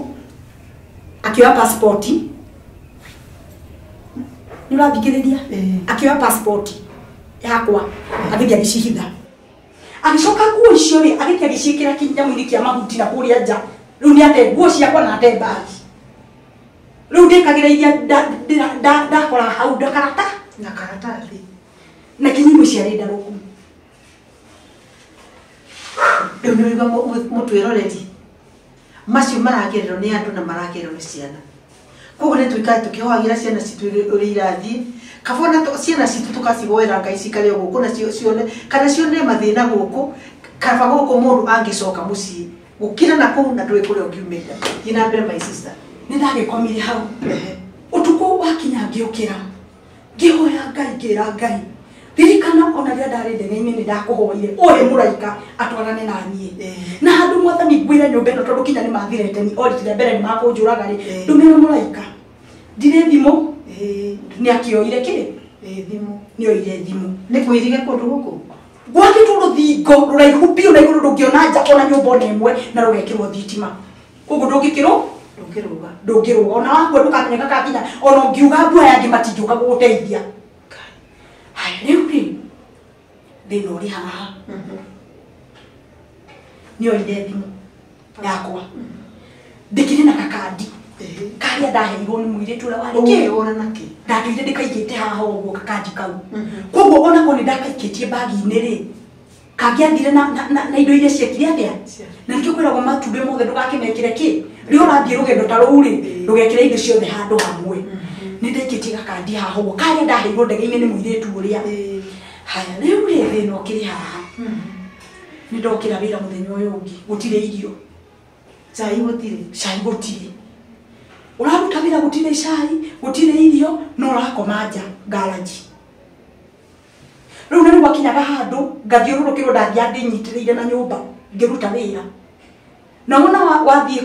Akĩoya passport. Nĩ ũrathikĩrĩria? Akĩoya passport yakwa agĩthiĩ agĩcihitha. Agĩcoka nguo icio rĩ agĩthiĩ agĩciĩkĩra kĩnyamũ-inĩ kĩa mahuti na kũrĩa nja. Rĩu nĩ ate nguo ciakwa na ate mbagi. Rĩu ndĩkagĩra iria ndakora hau ndakarata na karatathi na kinya imwe ciarĩ ndarũku. Rĩu nĩ ũraigua mũtwĩroreri macio maragererwo nĩ andũ na maragererwo nĩ ciana. Koguo nĩ tũikare tũkĩhoagĩra ciana citũ ũrĩa irathiĩ. Kaba ona ciana citũ tũkacihoera Ngai cikare o gũkũ na cione kana cione mathĩna gũkũ, kaba gũkũ mũndũ angĩcoka mũciĩ gũkĩra na kũu na ndũĩ kũrĩa ũngiumĩrĩra. Thiĩ na mbere my sister. Nĩ ndagĩkomire hau. Ũtukũ wakinya ngĩũkĩra ngĩhoya Ngai ngĩra Ngai ririkana ona rĩrĩa ndarĩ ndege-inĩ nĩ ndakũhoire ũhe mũraika atwarane na niĩ. Na handũ mwathani ngwĩre nyũmba ĩno tondũ kinya nĩ mathirete ni oriti rĩa mbere nĩ makũnjũraga rĩ ndũmĩre mũraika. Ndirĩ thimũ. Nĩ akĩoire kĩ? Thimũ. Nĩ oire thimũ. Nĩ kwĩrige kũndũ gũkũ? Gwakĩtwo rũthingo rũraihu biũ na igũrũ ndũngĩona nja ona nyũmba ona ĩmwe na rũgekĩrwo thitima. Koguo ndũngĩkĩrwo? Ndũngĩrũga. Ndũngĩrũga. Ona wakua ndũkamenyeka kakinya ona ũngiuga mbua yangĩ matingĩũka gũgũteithia. Haya rĩu rĩ thĩna ũrĩ haha. Nĩ oire thimũ yakwa. Ndĩkĩrĩ na gakandi karĩa ndaheirwo nĩ mũirĩtu ũrĩa warĩ kĩ? Ũgĩũra nakĩ? Ndatũire ndĩkaigĩte haha ũguo gakandi kau. Koguo onako nĩ ndakaikĩtie bagi-inĩ rĩ kangĩathire na indo iria ciekire atĩa? Na nĩkĩo kwĩragwo matumbĩ mothe ndũgakĩmekĩre kĩ? Rĩrĩa ũrathiĩ rũgendo ta rũu rĩ ndũgekĩre indo ciothe handũ hamwe. Nĩ ndaikĩtie gakandi haha ũguo karĩa ndaheirwo ndege-inĩ nĩ mũirĩtu ũrĩa. Haya rĩu rĩ thĩna ũkĩrĩ haha. Nĩ ndokĩra wĩra mũthenya ũyũ ũngĩ gũtirĩ irio. Cai gũtirĩ. Cai gũtirĩ. Ũraruta wĩra gũtirĩ cai, gũtirĩ irio, no ũrakoma nja garage. Rĩu nĩ gwakinyaga handũ ngathiũrũrũkĩrwo ndathiaga ndĩnyitĩrĩire na nyũmba ngĩruta wĩra. Na wona wathiĩ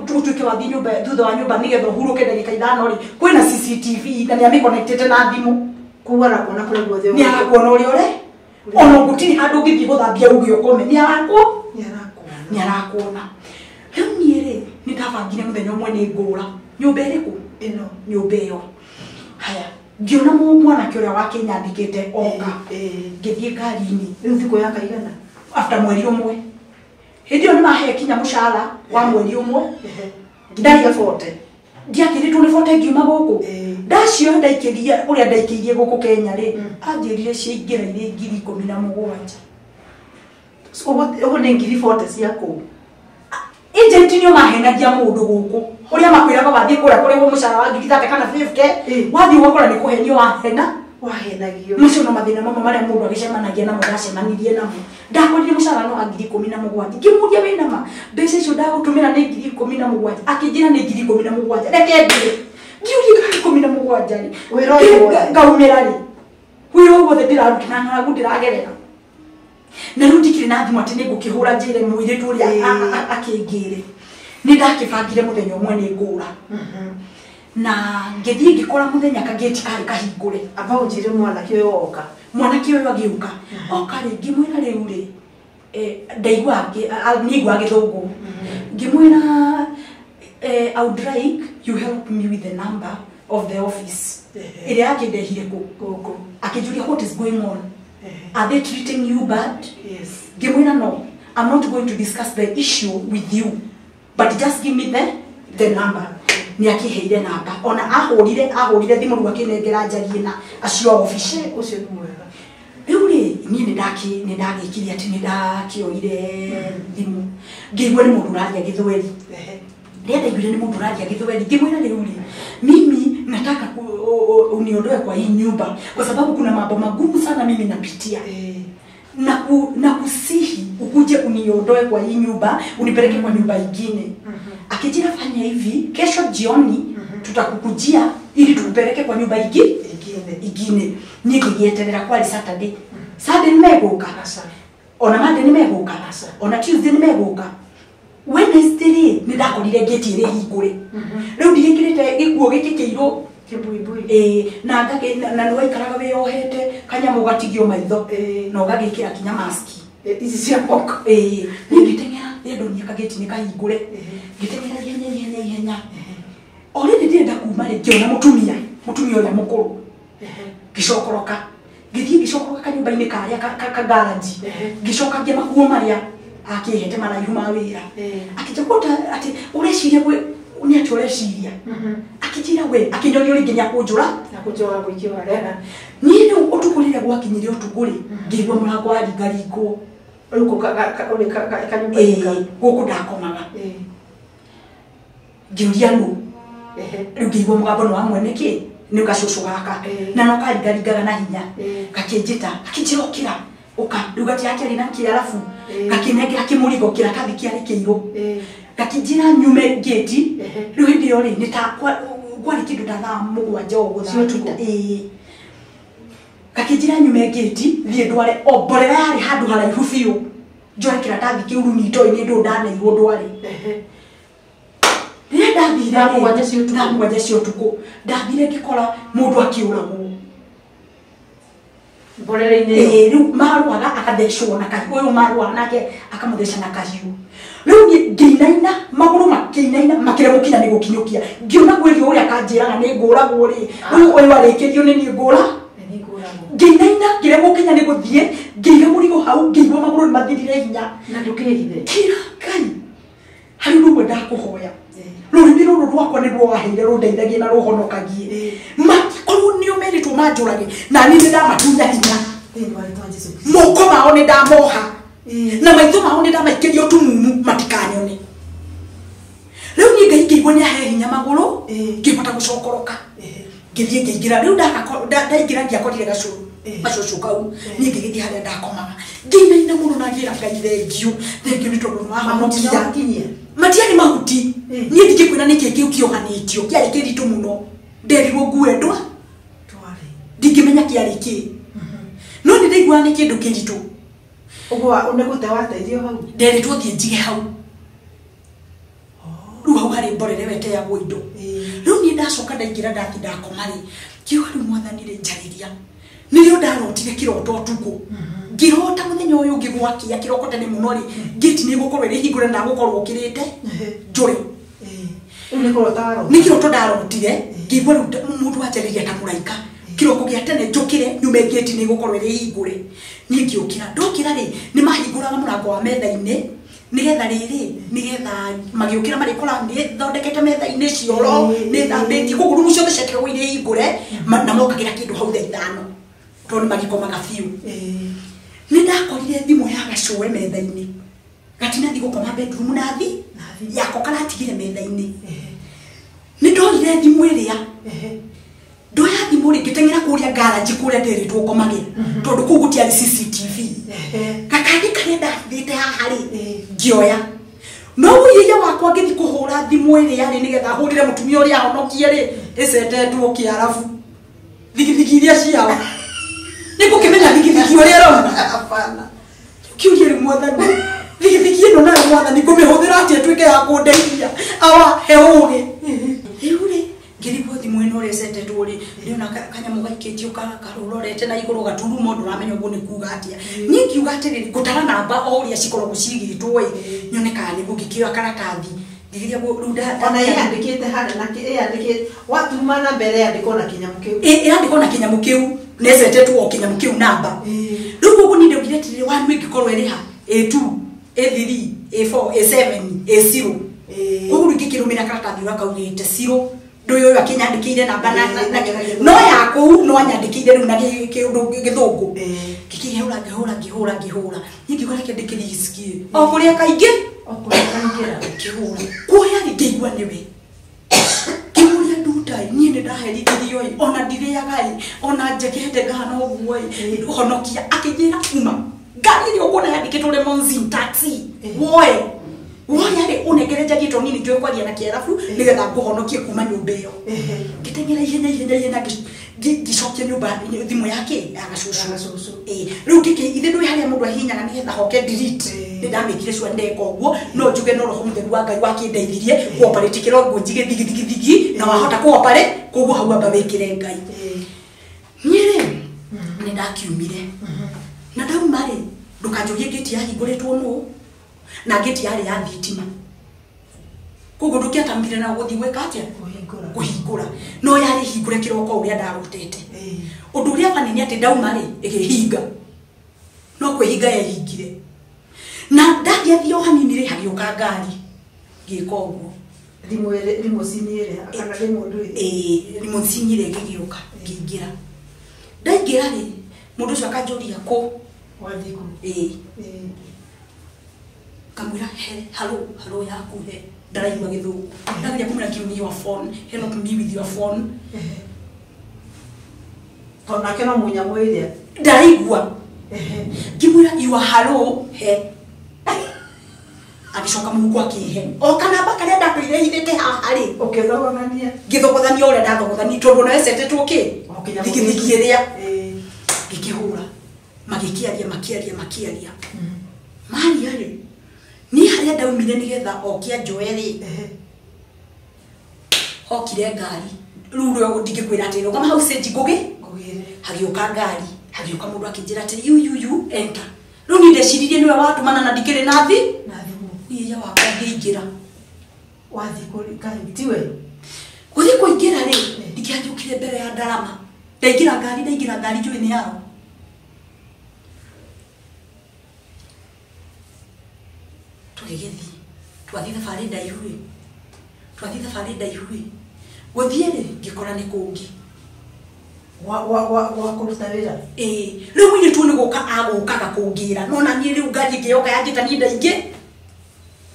ũtuĩke wathiĩ nyũmba thutha wa nyũmba nĩgetha ũhurũke ndagĩka ithano rĩ kwĩna CCTV na nĩamĩconnectĩte na thimũ. Koguo arakuona kũrĩa guothe Nĩ arakuona ũrĩa ũre. Ona gũtirĩ handũ ũngĩthiĩ gũthambia uge ũkome nĩ arakuona. Nĩ arakuona. Rĩu niĩ rĩ nĩ ndabangire mũthenya ũmwe nĩ ngũra nyũmba ĩrĩkũ? Ĩno. Nyũmba ĩyo. Haya ngĩona mwanake ũrĩa wakĩnyandĩkĩte oka. Ngĩthiĩ ngari-inĩ. Rĩu thikũ ya kaigana? After mweri ũmwe. Hĩndĩ ĩyo nĩ mahe kinya mũcara wa mweri ũmwe. Nginya 40. Ndiakĩrĩtwo nĩ 40 ngiuma gũkũ. Ndacio ndaikĩria ũrĩa ndaikĩirie gũkũ Kenya rĩ anjĩrire ciaingĩra irĩ 17,000. Ũguo nĩ 40,000 cia kũu. Agent nĩo mahenagia mũndũ gũkũ. Ũrĩa makwĩraga wathiĩ kũrĩa kũrĩhwo mũcara wa 30,000 kana 50 wathiĩ ũgakora nĩ kũhenio wahena. Wahenagio. Macio no mathĩna mamwe marĩa mũndũ agĩcemanagia namo ndacemanirie namo. Ndakorire mũcara no wa 17,000. Ngĩmũria wĩna ma mbeca icio ndagũtũmĩra nĩ 17,000. Akĩnjĩra nĩ 17,000. Reke ndĩre. Ngiuria 17,000 rĩ. Wĩra ũyũ wothe. Ngaumĩra rĩ. Wĩra ũyũ wothe ndĩraruta na ng'aragu ndĩragerera. Na rĩu ndikĩrĩ na thimũ atĩ nĩ ngũkĩhũra njĩre mũirĩtu ũrĩa akĩngĩre. Nĩ ndakĩbangire mũthenya ũmwe nĩ ngũra. Na ngĩthiĩ ngĩkora mũthenya kagĩti karĩ kahingũre. Amba ũnjĩre mwanake ũyũ oka. Mwanake ũyũ agĩũka. Oka rĩ ngĩmwĩra rĩu rĩ ndaigua nĩaigua gĩthũngũ. Ngĩmwĩra I would like you help me with the number of the office. Ĩrĩa akĩndehire kũ? Gũkũ. Akĩnjũria what is going on? Are they treating you bad? Yes. Ngĩmwĩra no, I'm not going to discuss the issue with you, but just give me the number. Nĩ akĩheire namba. Ona ahũrire thimũ rĩu akĩnengera njarie na acio a obici. Ũcio nĩ mwega. Rĩu rĩ niĩ nĩ ndagĩkire atĩ nĩ ndakĩoire thimũ. Ngĩigua nĩ mũndũ ũraria Gĩthweri. Rĩrĩa ndaiguire nĩ mũndũ ũraria Gĩthweri ngĩmwĩra rĩu rĩ mimi nataka uniondoe kwa hii nyumba kwa sababu kuna mambo magumu sana mimi napitia. Na kusihi ukuje uniondoe kwa hii nyumba unipeleke kwa nyumba ingine. Akijira fanya hivi kesho jioni tutakukujia ili tukupeleke kwa nyumba ingine. Niĩ ngĩgĩeterera kwari Saturday. Sunday nĩmegũka. Ona Monday nĩmegũka. Ona Tuesday nĩmegũka. Wednesday rĩ nĩ ndakorire ngĩti ĩrĩ hingũre. Rĩu ndigĩkĩrĩte gĩkuo gĩkĩ kĩirũ Kĩbuibui. Na na nĩ waikaraga wĩyohete kanyamũ gatigio maitho na ũgagĩkĩra kinya maski. Ici cia moko. Niĩ ngĩteng'era rĩrĩa ndonire kagĩti nĩ kahingũre. Ngĩteng'era ihenya ihenya ihenya. Already ndĩrenda kuma rĩ ngĩona mũtumia ũrĩa mũkũrũ ngĩcokoroka ngĩthiĩ ngĩcokoroka kanyũmba-inĩ karĩa ka garage ngĩcoka ngĩa makuo marĩa akĩhete maraihu ma wĩra akĩnjĩra atĩ ũreciria nĩ atĩ ũreciria akĩnjĩra we akĩnyonia rĩngĩ nĩ akũnjũra na kũnjũra gũikio harĩa niĩ rĩu ũtukũ rĩrĩa gwakinyire ũtukũ rĩ ngĩigua mũrango waringaringwo rĩu kanyũmba-inĩ kau gũkũ ndakomaga ngĩũria nũ rĩu ngĩigua mũgambo nĩ wa mwene kĩ nĩ gacũcũ gaka na no karingaringaga na hinya gakĩnjĩta gakĩnjĩra ũkĩra ũka rĩu gatiakĩarĩ na kĩarabu gakĩnengera kĩmũrigo kĩratathi kĩarĩ kĩirũ gakĩnjĩra nyume ngĩti rĩu hĩndĩ ĩyo rĩ nĩ ta kwarĩ kĩndũ ta thaa 7 ũguo gakĩnjĩra nyume ngĩti thiĩ ndware o mborera yarĩ handũ haraihu biũ njoe kĩratathi kĩu rĩu nitoĩ nĩ ndũ ndaneirwo ndware rĩrĩa ndathire thaa 7 cia ũtukũ ndathire ngĩkora mũndũ akĩũragwo mborera-inĩ rĩu marũaga akathecwo na kahiũ ũyũ marũaga nake akamũtheca na kahiũ rĩu niĩ ngĩinaina magũrũ makĩinaina makĩremwo kinya nĩ gũkinyũkia ngĩona gwĩrio ũrĩa akanjĩraga nĩ ngũragwo rĩ rĩu ũyũ arĩkĩrio nĩ niĩ ngũra ngĩinaina ngĩremwo kinya nĩ gũthiĩ ngĩiga mũrigo hau ngĩigua magũrũ nĩ mathirire hinya na ndũkĩhithe kira Ngai harĩ ũndũ ũmwe ndakũhoya rũrĩmĩ rũrũ rwakwa nĩ ruo waheire rũndeithagie na rũhonokagie makorwo nĩo merĩtwo manjũrage na niĩ nĩ ndamatunya hinya moko mao nĩ ndamoha na maitho mao nĩ ndamaikĩria ũtumumu matikanyone rĩu niĩ Ngai ngĩigua nĩ ahe hinya magũrũ ngĩhota gũcokoroka ngĩthiĩ ngĩingĩra rĩu ndaingĩra ndiakorire gacũrũ gacũcũ kau niĩ ngĩgĩthiĩ harĩa ndakomaga ngĩinaina mũno na ngĩra Ngai thengiũ thengiũ nĩ tondũ nĩwahonokia matiarĩ mahuti niĩ ndingĩkwĩra nĩkĩ kĩu kĩohanĩtio kĩarĩ kĩritũ mũno nderirwo ngue ndwa ndingĩmenya kĩarĩ kĩ no nĩ ndaiguaga nĩ kĩndũ kĩritũ ũguo nĩ gũte wateithio hau nderitwo thiĩ njige hau rĩu hau harĩ mborere weteagwo indo rĩu niĩ ndacoka ndaingĩra ndathi ndakoma rĩ ngiuga rĩu mwathani rĩ njarĩria nĩrĩo ndarotire kĩroto ũtukũ ngĩrota mũthenya ũyũ ũngĩ gwakĩa kĩroko tene mũno rĩ ngĩti nĩ gũkorwo ĩrĩ hingũre na gũkorwo ũkĩrĩte njũrĩ nĩ kĩroto ndarotire ngĩigua rĩu mũndũ wanjarĩria ta mũraika kĩroko gĩa tene njũkĩre nyume ngĩti nĩ gũkorwo ĩrĩ hingũre niĩ ngĩũkĩra ndokĩra rĩ nĩ mahingũraga mũrango wa metha-inĩ nĩgetha rĩrĩ nĩgetha magĩũkĩra marĩkora nĩ thondekete metha-inĩ cioro nĩ thambĩtie koguo rumu ciothe ciatigagwo irĩ hingũre na mokagĩra kĩndũ hau thaa 5 tondũ nĩ magĩkomaga biũ nĩ ndakorire thimũ ya gacũwe metha-inĩ gatinathi gũkoma bedroom nathi yako karatigire metha-inĩ nĩ ndorire thimũ ĩrĩa ndoya thimũ rĩ ngĩteng'era kũrĩa garage kũrĩa nderitwo ngomage tondũ kũu gũtiarĩ CCTV gakandi karĩa ndathĩte haha rĩ ngĩoya no ũiya wakwa ngĩthiĩ kũhũra thimũ ĩrĩa rĩ nĩgetha hũrĩre mũtumia ũrĩa ahonokie rĩ ĩcetetwo kĩarabu thigithigi iria ciao nĩ ngũkĩmenya thigithigi ũrĩa ĩrauma hapana kĩũria rĩu mwathani thigithigi ĩno nayo mwathani ngũmĩhũthĩra atĩa ĩtuĩke ya kũndeithia awa he ũgĩ rĩu rĩ ngĩrigwo thimũ ĩno ũrĩa ĩcetetwo rĩ ndĩona kanyamũ gaikĩtio karũrorete na igũrũ gaturumo ndũramenya ũguo nĩ kuga atĩa niĩ ngiuga atĩrĩrĩ ngũtara namba o ũrĩa cikoragwo cigĩtwo ĩ nyone kana nĩguo ngĩkĩoya karatathi ngĩgeria rĩu ona ĩyandĩkĩte harĩa na ĩyandĩkĩte watuma na mbere yandĩkwo na kĩnyamũ kĩu ĩrandĩkwo na kĩnyamũ kĩu na ĩcetetwo o kĩnyamũ kĩu namba rĩu koguo niĩ ndaugire atĩrĩrĩ wanu ĩngĩkorwo ĩrĩ ha A2 A3 A4 A7 A0 koguo rĩu ngĩkĩrũmĩra karatathi ũrĩa kaugĩte 0 ndũyũ ũyũ akĩnyandĩkĩire namba no ya kũu no anyandĩkĩire rĩu na kĩũndũ gĩthũngũ ngĩkĩhũra ngĩhũra ngĩhũra ngĩhũra niĩ ngiuga reke ndĩkĩricikie o kũrĩa kaingĩ ngĩhũra kuoya rĩ ngĩigua nĩwe ngĩmũria nduta niĩ nĩ ndaherithirio ĩ ona ndirĩaga ĩ ona njekete ngahana ũguo ĩ honokia akĩnjĩra uma ngari ĩrĩa ũkuona yandĩkĩtwo Limousine taxi woe woya rĩ ũnengere njarie tondũ niĩ nĩnjũĩ kwaria na kĩarabu nĩgetha ngũhonokie kuma nyũmba ĩyo ngĩteng'era ihenya ihenya ihenya ngĩcokia nyũmba thimũ yake ya gacũcũ rĩu ngĩkĩ ithe ndũĩ harĩa mũndũ ahihinyaga nĩgetha hoke delete nĩ ndamĩkire sure ndeka ũguo no njuge no roho mũtheru wa Ngai wakĩndeithirie kũoperate kĩrongo njige thigithigithigi na wahota kũoperate koguo hau amba wĩkĩre Ngai niĩ rĩ nĩ ndakiumire na ndauma rĩ ndũkanjũrie ngĩti yahingũrĩtwo nũ na ngĩti yarĩ ya thitima koguo ndũkĩatambire na gũthiĩ gwĩka atĩa Kũhingũra no yarĩ hingũre kĩroko ũrĩa ndarotete. Ũndũ ũrĩa bani nĩ atĩ ndauma rĩ ĩkĩhinga no kwĩhinga yehingire na ndathiĩ o hanini rĩ hagĩũka ngari ngĩka ũguo limosini ĩrĩa kana limo ndũ ĩĩ limosini ĩrĩa ĩgĩgĩũka ngĩingĩra ndaingĩra rĩ mũndũ ũcio akanjũria kũ wathiĩ kũ ĩĩ kamwĩra he halo halo yaku he ndaraigua gĩthũngũ ndageria kũmwĩra give me your phone help me with your phone tondũ nake no mũnyamũ ĩrĩa ndaraigua ngĩmwĩra your hello he agĩcoka mũhuko akĩhe o kanamba karĩa ndatũire hithĩte haha rĩ ũkĩthogothania ngĩthogothania ũrĩa ndathogothania tondũ ona wecetetwo kĩ thigithigi ĩrĩa ngĩkĩhũra magĩkĩaria makĩaria makĩaria maria rĩ niĩ harĩa ndaumire nĩgetha oke anjoe rĩ hokire ngari rĩu rĩo ndingĩkwĩra atĩ rũgama hau stage ngũgĩ hagĩũka ngari hagĩũka mũndũ akĩnjĩra atĩ you enter rĩu niĩ ndeciririe nĩwe watũmana na ndikĩrĩ na thi iya wakwa ngĩingĩra wathiĩ kũrĩ kaĩ tiwe gũthiĩ kũingĩra rĩ ndikĩanjũkire mbere ya ndarama ndaingĩra ngari njũĩ nĩ yao tũgĩgĩthiĩ twathiĩ thabarĩ ndaihu ĩ gũthiĩ rĩ ngĩkora nĩ kũngĩ wa kũruta wĩra ĩĩ rĩu mũirĩtu nĩ gũka agũkaga kũngĩra no na niĩ rĩu ngari ĩngĩyoka yanjĩta niĩ ndaingĩ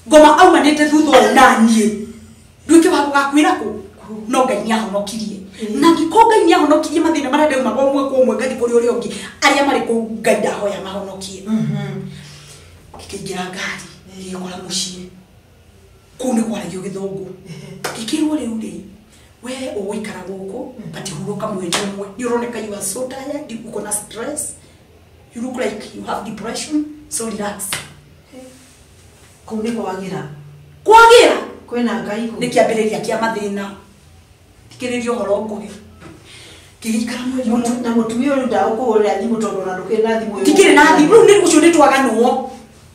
ngoma aumanĩte thutha ũũ na niĩ nduĩke wa gũgakwĩra kũ no Ngai nĩahonokirie na ngĩkorwo Ngai nĩahonokirie mathĩna marĩa ndaumaga ũmwe kwa ũmwe ngathiĩ kũrĩ ũrĩa ũngĩ arĩa marĩ kũu Ngai ndahoya mahonokie ngĩkĩingĩra ngari ngĩgĩkora mũciĩ kũu nĩ kwaragio gĩthũngũ ngĩkĩrwo rĩu rĩ we ũgũikara gũkũ but hurũka mweri ũmwe nĩ ũroneka you are so tired uko na stress you look like you have depression so relax kũu nĩ kwagĩra kwagĩra kwĩna Ngai nĩ kĩambĩrĩria kĩa mathĩna thikĩrĩria ũhoro ngũhe ngĩgĩikara mweri ũmwe na mũtumia ũyũ ndagũkũhũrĩra thimũ tondũ ona ndũkĩrĩ na thimũ ndikĩrĩ na thimũ rĩu nĩ ũcio nĩ twaganwo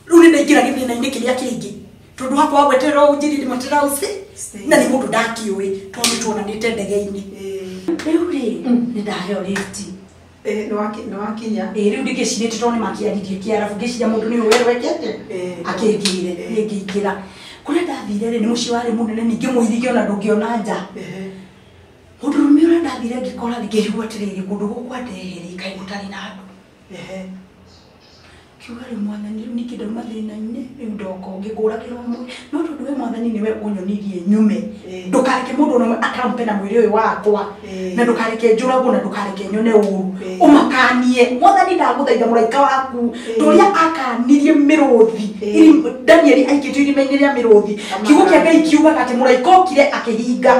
rĩu nĩ ndaingĩra gĩthĩna-inĩ kĩrĩa kĩngĩ tondũ hakwa gweterera ũnjĩrire mweterera ũci na nĩ mũndũ ndakĩũĩ tondũ nĩ tuonanĩte ndege-inĩ rĩu rĩ nĩ ndaheo lift nĩ wakinya rĩu ndingĩcirĩte tondũ nĩ makĩaririe kĩarabu ngĩciria mũndũ nĩ ũĩ wekete akĩngĩire niĩ ngĩingĩra kũrĩa ndathire rĩ nĩ mũciĩ warĩ mũnene ningĩ mũirige ona ndũngĩona nja mũndũrũme ũrĩa ndathire ngĩkora ngĩrigwo atĩrĩrĩ kũndũ gũkũ andehere kaĩ gũtarĩ na andũ kiuga rĩu mwathani rĩu ningĩ ndauma thĩna-inĩ rĩu ndoka ũngĩngũragĩra ũmwe no tondũ we mwathani nĩwe ũnyonirie nyume ndũkareke mũndũ ona ũmwe akampe na mwĩrĩ ũyũ wakwa na ndũkareke njũragwo na ndũkareke nyone ũru ũmakanie mwathani ndagũthaitha mũraika waku ndũrĩa akanirie mĩrũthi Danieli aikĩtio irima-inĩ rĩa mĩrũthi kiugo kĩa Ngai kiugaga atĩ mũraika okire akĩhinga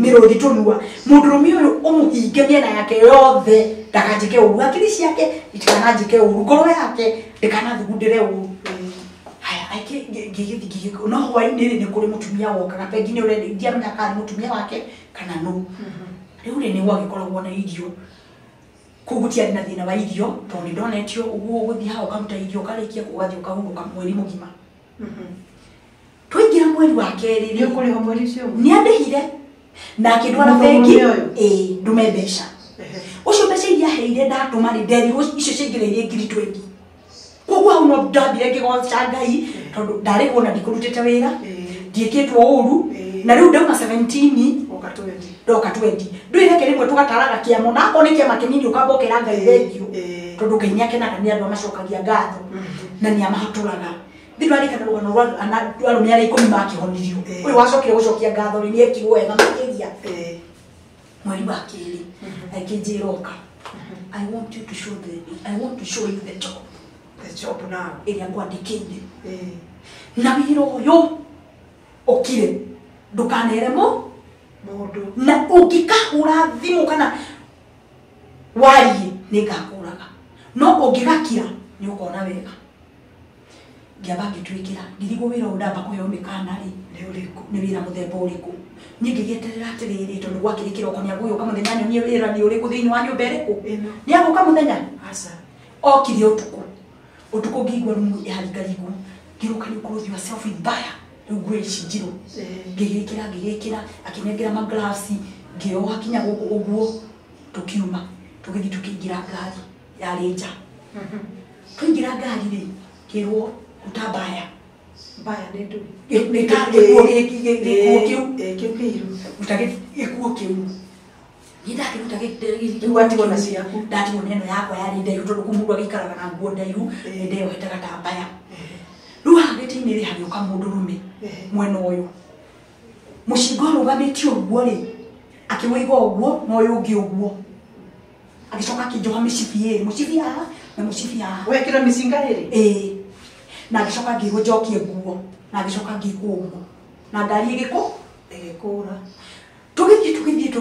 mĩrũthi tũnua mũndũrũme ũyũ ũmũhinge mĩena yake yothe ndakanjĩke ũru akili ciake itikananjĩke ũru ngoro yake ndĩkanathugundĩre ũru haya ngĩgĩthiĩ no hwaĩ-inĩ rĩ nĩ kũrĩ mũtumia wokaga bengi nĩ ũrĩa ndiamenya kana nĩ mũtumia wake kana nũ rĩu rĩ nĩ gwagĩkoragwo na irio kũu gũtiarĩ na thĩna wa irio tondũ nĩ ndonetio ũguo ũgũthiĩ haha ũkaruta irio ũkarĩkia ũgathiĩ ũkahurũka mweri mũgima twaingĩra mweri wa kerĩ nĩ ũkũrĩhwo mweri ũcio nĩ andĩhire na akĩndwara bengi ĩĩ ndume mbeca ũcio mbeca iria aheire ndatũma rĩ nderirwo icio ciaingĩrĩire 20,000 koguo hau no ndambire ngĩgoca Ngai tondũ ndarĩhwo na ndikũrutĩte wĩra ndiĩkĩtwo ũru na rĩu ndauma 17 ndoka 20 ndũĩ reke rĩmwe tũgataraga kĩama na akorwo nĩ kĩama kĩnini ũkamba ũkera Ngai thengiũ tondũ Ngai nĩ akenaga nĩ andũ amacokagia ngatho na nĩ amahatũraga ndĩrarikana rũgano rwa arũme arĩa 10 makĩhonirio ũyũ wacokire gũcokia ngatho rĩ nĩ ekirwo wega makĩria mweri wa kerĩ akĩnjĩra ũka I want you to show the I want to show you the job the job now ĩrĩa ngwandĩkĩire na wĩra ũyũ ũkire ndũkanere mũndũ na ũngĩkahũra thimũ kana warie nĩ ngakũraga no ũngĩgakira nĩ ũkona wega ngĩamba ngĩtwĩkĩra ngĩrigwo wĩra ũyũ ndamba kũheo mĩkana rĩ nĩ wĩra mũthemba ũrĩkũ niĩ ngĩgĩeterera atĩrĩrĩ tondũ gwakĩrĩ kĩroko nĩ agũgĩũka mũthenya nyonie wĩra nĩ ũrĩkũ thĩinĩ wa nyũmba ĩrĩkũ nĩ agũka mũthenya okire ũtukũ ũtukũ ngĩigua rumu ĩharingarigwo ngĩrũka nĩ clothe yourself with fire Rĩu nguo ici njirũ ngĩgĩkĩra akĩnengera maglasi ngĩoha kinya gũkũ ũguo tũkiuma tũgĩthiĩ tũkĩingĩra ngari yarĩ nja. Twaingĩra ngari rĩ kĩrwo ruta mbaya. Mbaya nĩ ndũ? Nĩ ta gĩkuo gĩkuo kĩu. Kĩu kĩiru. Ruta gĩkuo kĩu. Niĩ ndakĩruta Rĩu watigwo na ciaku. Ndatigwo na ĩno yakwa yarĩ ndaihu tondũ kũu mũndũ agĩikaraga na nguo ndaihu nĩ ndeyohete gatambaya. Rĩu haha gĩtĩ-inĩ rĩ hagĩũka mũndũrũme mwena ũyũ. Mũcinga ũrũgamĩtio ũguo rĩ akĩwĩiga ũguo na ũyũ ũngĩ ũguo. Agĩcoka akĩnjoha mĩcibi ĩrĩ, mũcibi haha na mũcibi haha. Wekĩra mĩcinga ĩrĩ? Ĩĩ. Na agĩcoka ngĩrwo njokie nguo na agĩcoka ngĩkwo ũguo. Na ngari ĩgĩkũ? Ĩgĩkũra. Tũgĩthiĩ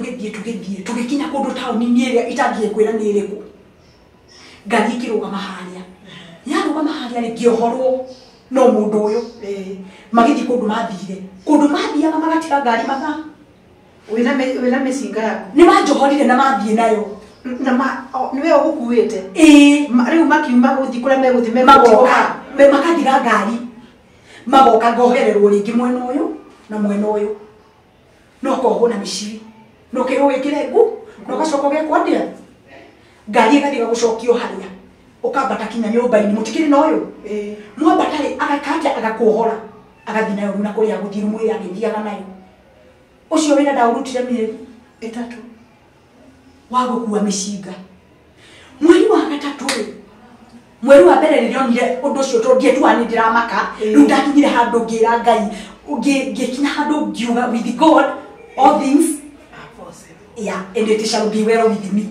tũgĩkinya kũndũ taũni-inĩ ĩrĩa itangĩkwĩra nĩ ĩrĩkũ. Ngari ĩkĩrũgama harĩa. Yarũgama harĩa rĩ ngĩohorwo no mũndũ ũyũ. Magĩthiĩ kũndũ mathire. Kũndũ mathiaga magatiga ngari mathaa. Wĩna mĩcinga yaku? Nĩ manjohorire na mathiĩ nayo. Na nĩwe ũgũkuĩte? Ĩĩ. Rĩu makiuma gũthiĩ kũrĩa megũthiĩ magoka. Makatiga ngari. Magoka ngohererwo rĩngĩ mwena ũyũ na mwena ũyũ. No kohwo na mĩcibi. No kĩrwo wĩkĩre ngu na ũgacoka ũgekwo atĩa? Ngari ĩgathiĩ gũcokio harĩa. Ũkambata kinya nyũmba-inĩ mũtikĩrĩ na ũyũ. Mwambata rĩ ageka atĩa? Agakuohora. Agathiĩ nayo na kũrĩa agũthiĩ rumu ĩrĩa agĩthiaga nayo. Ũcio wĩra ndaũrutire mĩeri 3 wa gũkua mĩcinga. Mweri wa gatatũ rĩ, mweri wa mbere rĩrĩa onire ũndũ ũcio tondũ ndiatuaga nĩ ndĩramaka, rĩu ndakinyire handũ ngĩra Ngai, ngĩkinya handũ ngiuga with God all things are possible. Yeah, and it shall be well with me.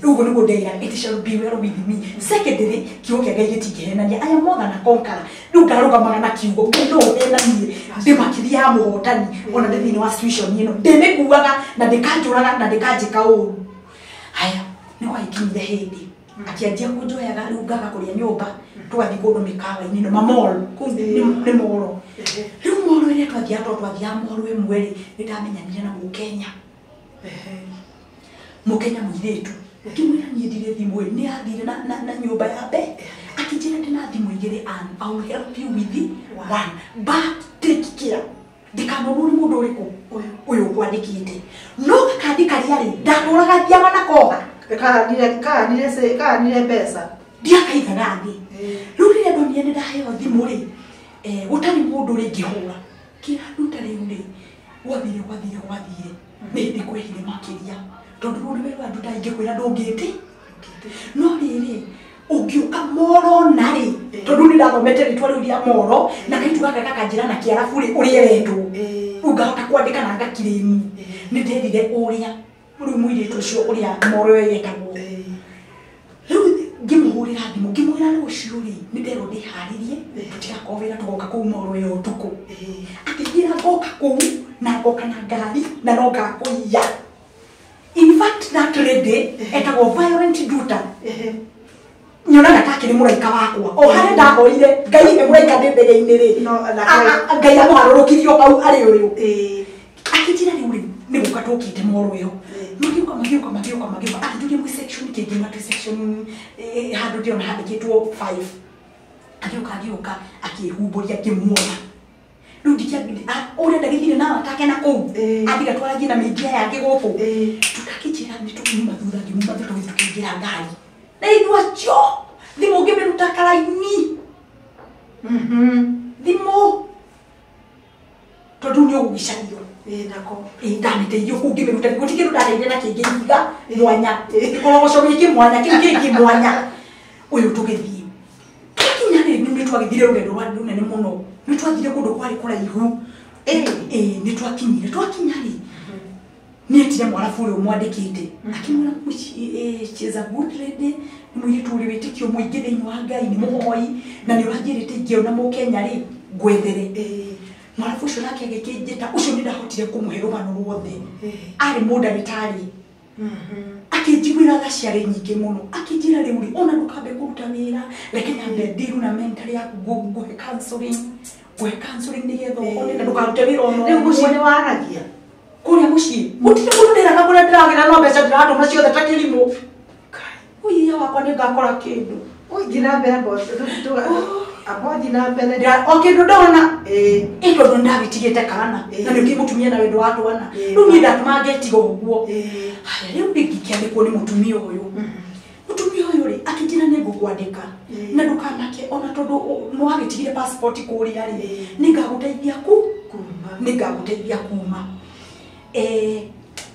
Rĩu ũguo nĩguo ndeira, it shall be well with me. Secondly, kiugo kĩa Ngai gĩtingĩhenania. I am more than a conqueror. Rĩu ndarũgamaga na kiugo, Ngai no ũhenanie. Ndĩ makĩria ya mũhotani, ona ndĩ thĩinĩ wa situation ĩno. Ndĩmĩkuaga na ndĩkanjũraga na ndĩkanjĩka ũru. Haya, nĩ gwagĩkinyire hĩndĩ. Akĩanjia kũnjoyaga rĩu ngaga kũrĩa nyũmba, tũgathiĩ kũndũ mĩkawa-inĩ ĩno, ma mall, kũu nĩ mall. Rĩu mall ĩrĩa twathiaga tondũ twathiaga mall ĩmwe rĩ, nĩ ndamenyanire na Mũkenya. Mũkenya mũirĩtu. Ngĩmwĩra niĩ ndirĩ thimũ ĩ, nĩ athire na nyũmba ya mbe. Akĩnjĩra ndĩna thimũ igĩrĩ and I will help you with one. But take care. Ndikanonwo nĩ mũndũ ũrĩkũ ũyũ ũkwandĩkĩte. No gakandi karĩa rĩ, ndatũraga thiaga na koga. Kaanire mbeca. Ndiakaithaga thĩ. Rĩu rĩrĩa ndonire nĩ ndaheo thimũ rĩ, gũtarĩ mũndũ rĩ ngĩhũra. Kĩra nduta rĩu rĩ, gwathire. Nĩ hĩndĩ kwehire makĩria. Tondũ rĩu nĩ werwa nduta ingĩkwĩra ndũngĩte. No rĩrĩ, ũngĩũka moro na rĩ, tondũ nĩ ndathomete rĩtwa rĩu rĩa moro, na kaitu gaka gakanjĩra na kĩarabu rĩ, ũrĩa eretwo. Rĩu ngahota kwandĩka na ngakirĩmu. Nĩ nderire ũrĩa, rĩu mũirĩtu ũcio ũrĩa moro ĩyo yetagwo. Rĩu ngĩmũhũrĩra thimũ, ngĩmwĩra rũciũ rĩ, nĩ nderwo ndĩharĩrie, tũtigakorwo wĩra tũgoka kũu moro ĩyo ũtukũ. Akĩnjĩra ngoka kũu, na ngoka na ngari, na no ngakũiya. In fact, that lady etagwo Violent Duta. Nyonaga ta akĩrĩ mũraika wakwa. O harĩa ndahoire, Ngai he mũraika ndĩ ndege-inĩ rĩ. Ngai amũharũrũkirie o hau arĩ ũyũ. Akĩnjĩra rĩu rĩ, nĩ gũka tũkĩte moro ĩyo. Magĩũka. Akĩnjũria mwĩ section kĩngĩ, mwĩ section handũ ndĩrona handĩkĩtwo 5. Agĩũka akĩhumbũria ngĩmuona. Rĩu ũrĩa ndagĩthire na atake na kũu. Athiga twaragie na mĩingĩ aya angĩ gũkũ. Tũkakĩnjĩra nĩ tũkiuma thutha, ngiuma thutha tũgĩthiĩ tũkĩingĩra ngari. Na ithuĩ acio, thimũ ngĩmĩruta karaini. Thimũ. Tondũ nĩ ũgũgicanio. Nako. Ndamĩteithio kũu ngĩmĩruta, gũtirĩ kĩndũ ndateire na kĩngĩ ihiga mwanya. Gĩkorogoco gĩkĩ mwanya, kĩu kĩngĩ mwanya. Ũyũ tũgĩthiĩ. Twakinya rĩ, nĩ twagĩthire rũgendo rwarĩ rũnene mũno. Nĩ twathire kũndũ kwarĩ kũraihu. Nĩ twakinyire. Twakinya rĩ, nĩ etire mwarabu ũrĩa ũmwandĩkĩte. Akĩmwĩra she is a good lady, nĩ mũirĩtu ũrĩ wĩtĩkio mũingĩ thĩinĩ wa Ngai, nĩ mũhoi, na nĩ ũranjĩrĩte ingĩona Mũkenya rĩ, ngwethere. Mwarabu ũcio nake agĩkĩnjĩta, ũcio nĩ ndahotire kũmũhe rũgano ruothe. Arĩ mũndagĩtarĩ. Akĩnjiguĩra tha ciarĩ nyingĩ mũno. Akĩnjĩra rĩu rĩ, ona ndũkambe kũruta wĩra, reke nyambe ndiru na mental yaku, ngũhe counseling. Ngũhe counseling nĩgetha ũhone na ndũkarute wĩra ona Rĩu mũciĩ ũmwe. nĩ waragia? Kũrĩa mũciĩ? Gũtirĩ mũndũ ndĩraga kũrĩa ndĩragĩra no mbeca ndĩratũma ciothe ta kĩrimũ. Ũiya wakwa nĩ ngakora kĩndũ. Ũi, thiĩ na mbere boss. Abothi na mbere. O kĩndũ ndona ĩ tondũ ndagĩtigĩte kana na nĩkĩ mũtumia na wendo wa twana rĩu niĩ ndatũma ngetiga ũguo. Haya rĩu ngĩkĩandĩkwo nĩ mũtumia ũyũ. Mũtumia ũyũ rĩ akĩnjĩra nĩ ngũkwandĩka na ndũkamake ona tondũ nĩwagĩtigire passport kũrĩa rĩ nĩngagũteithia nĩngagũteithia kuma.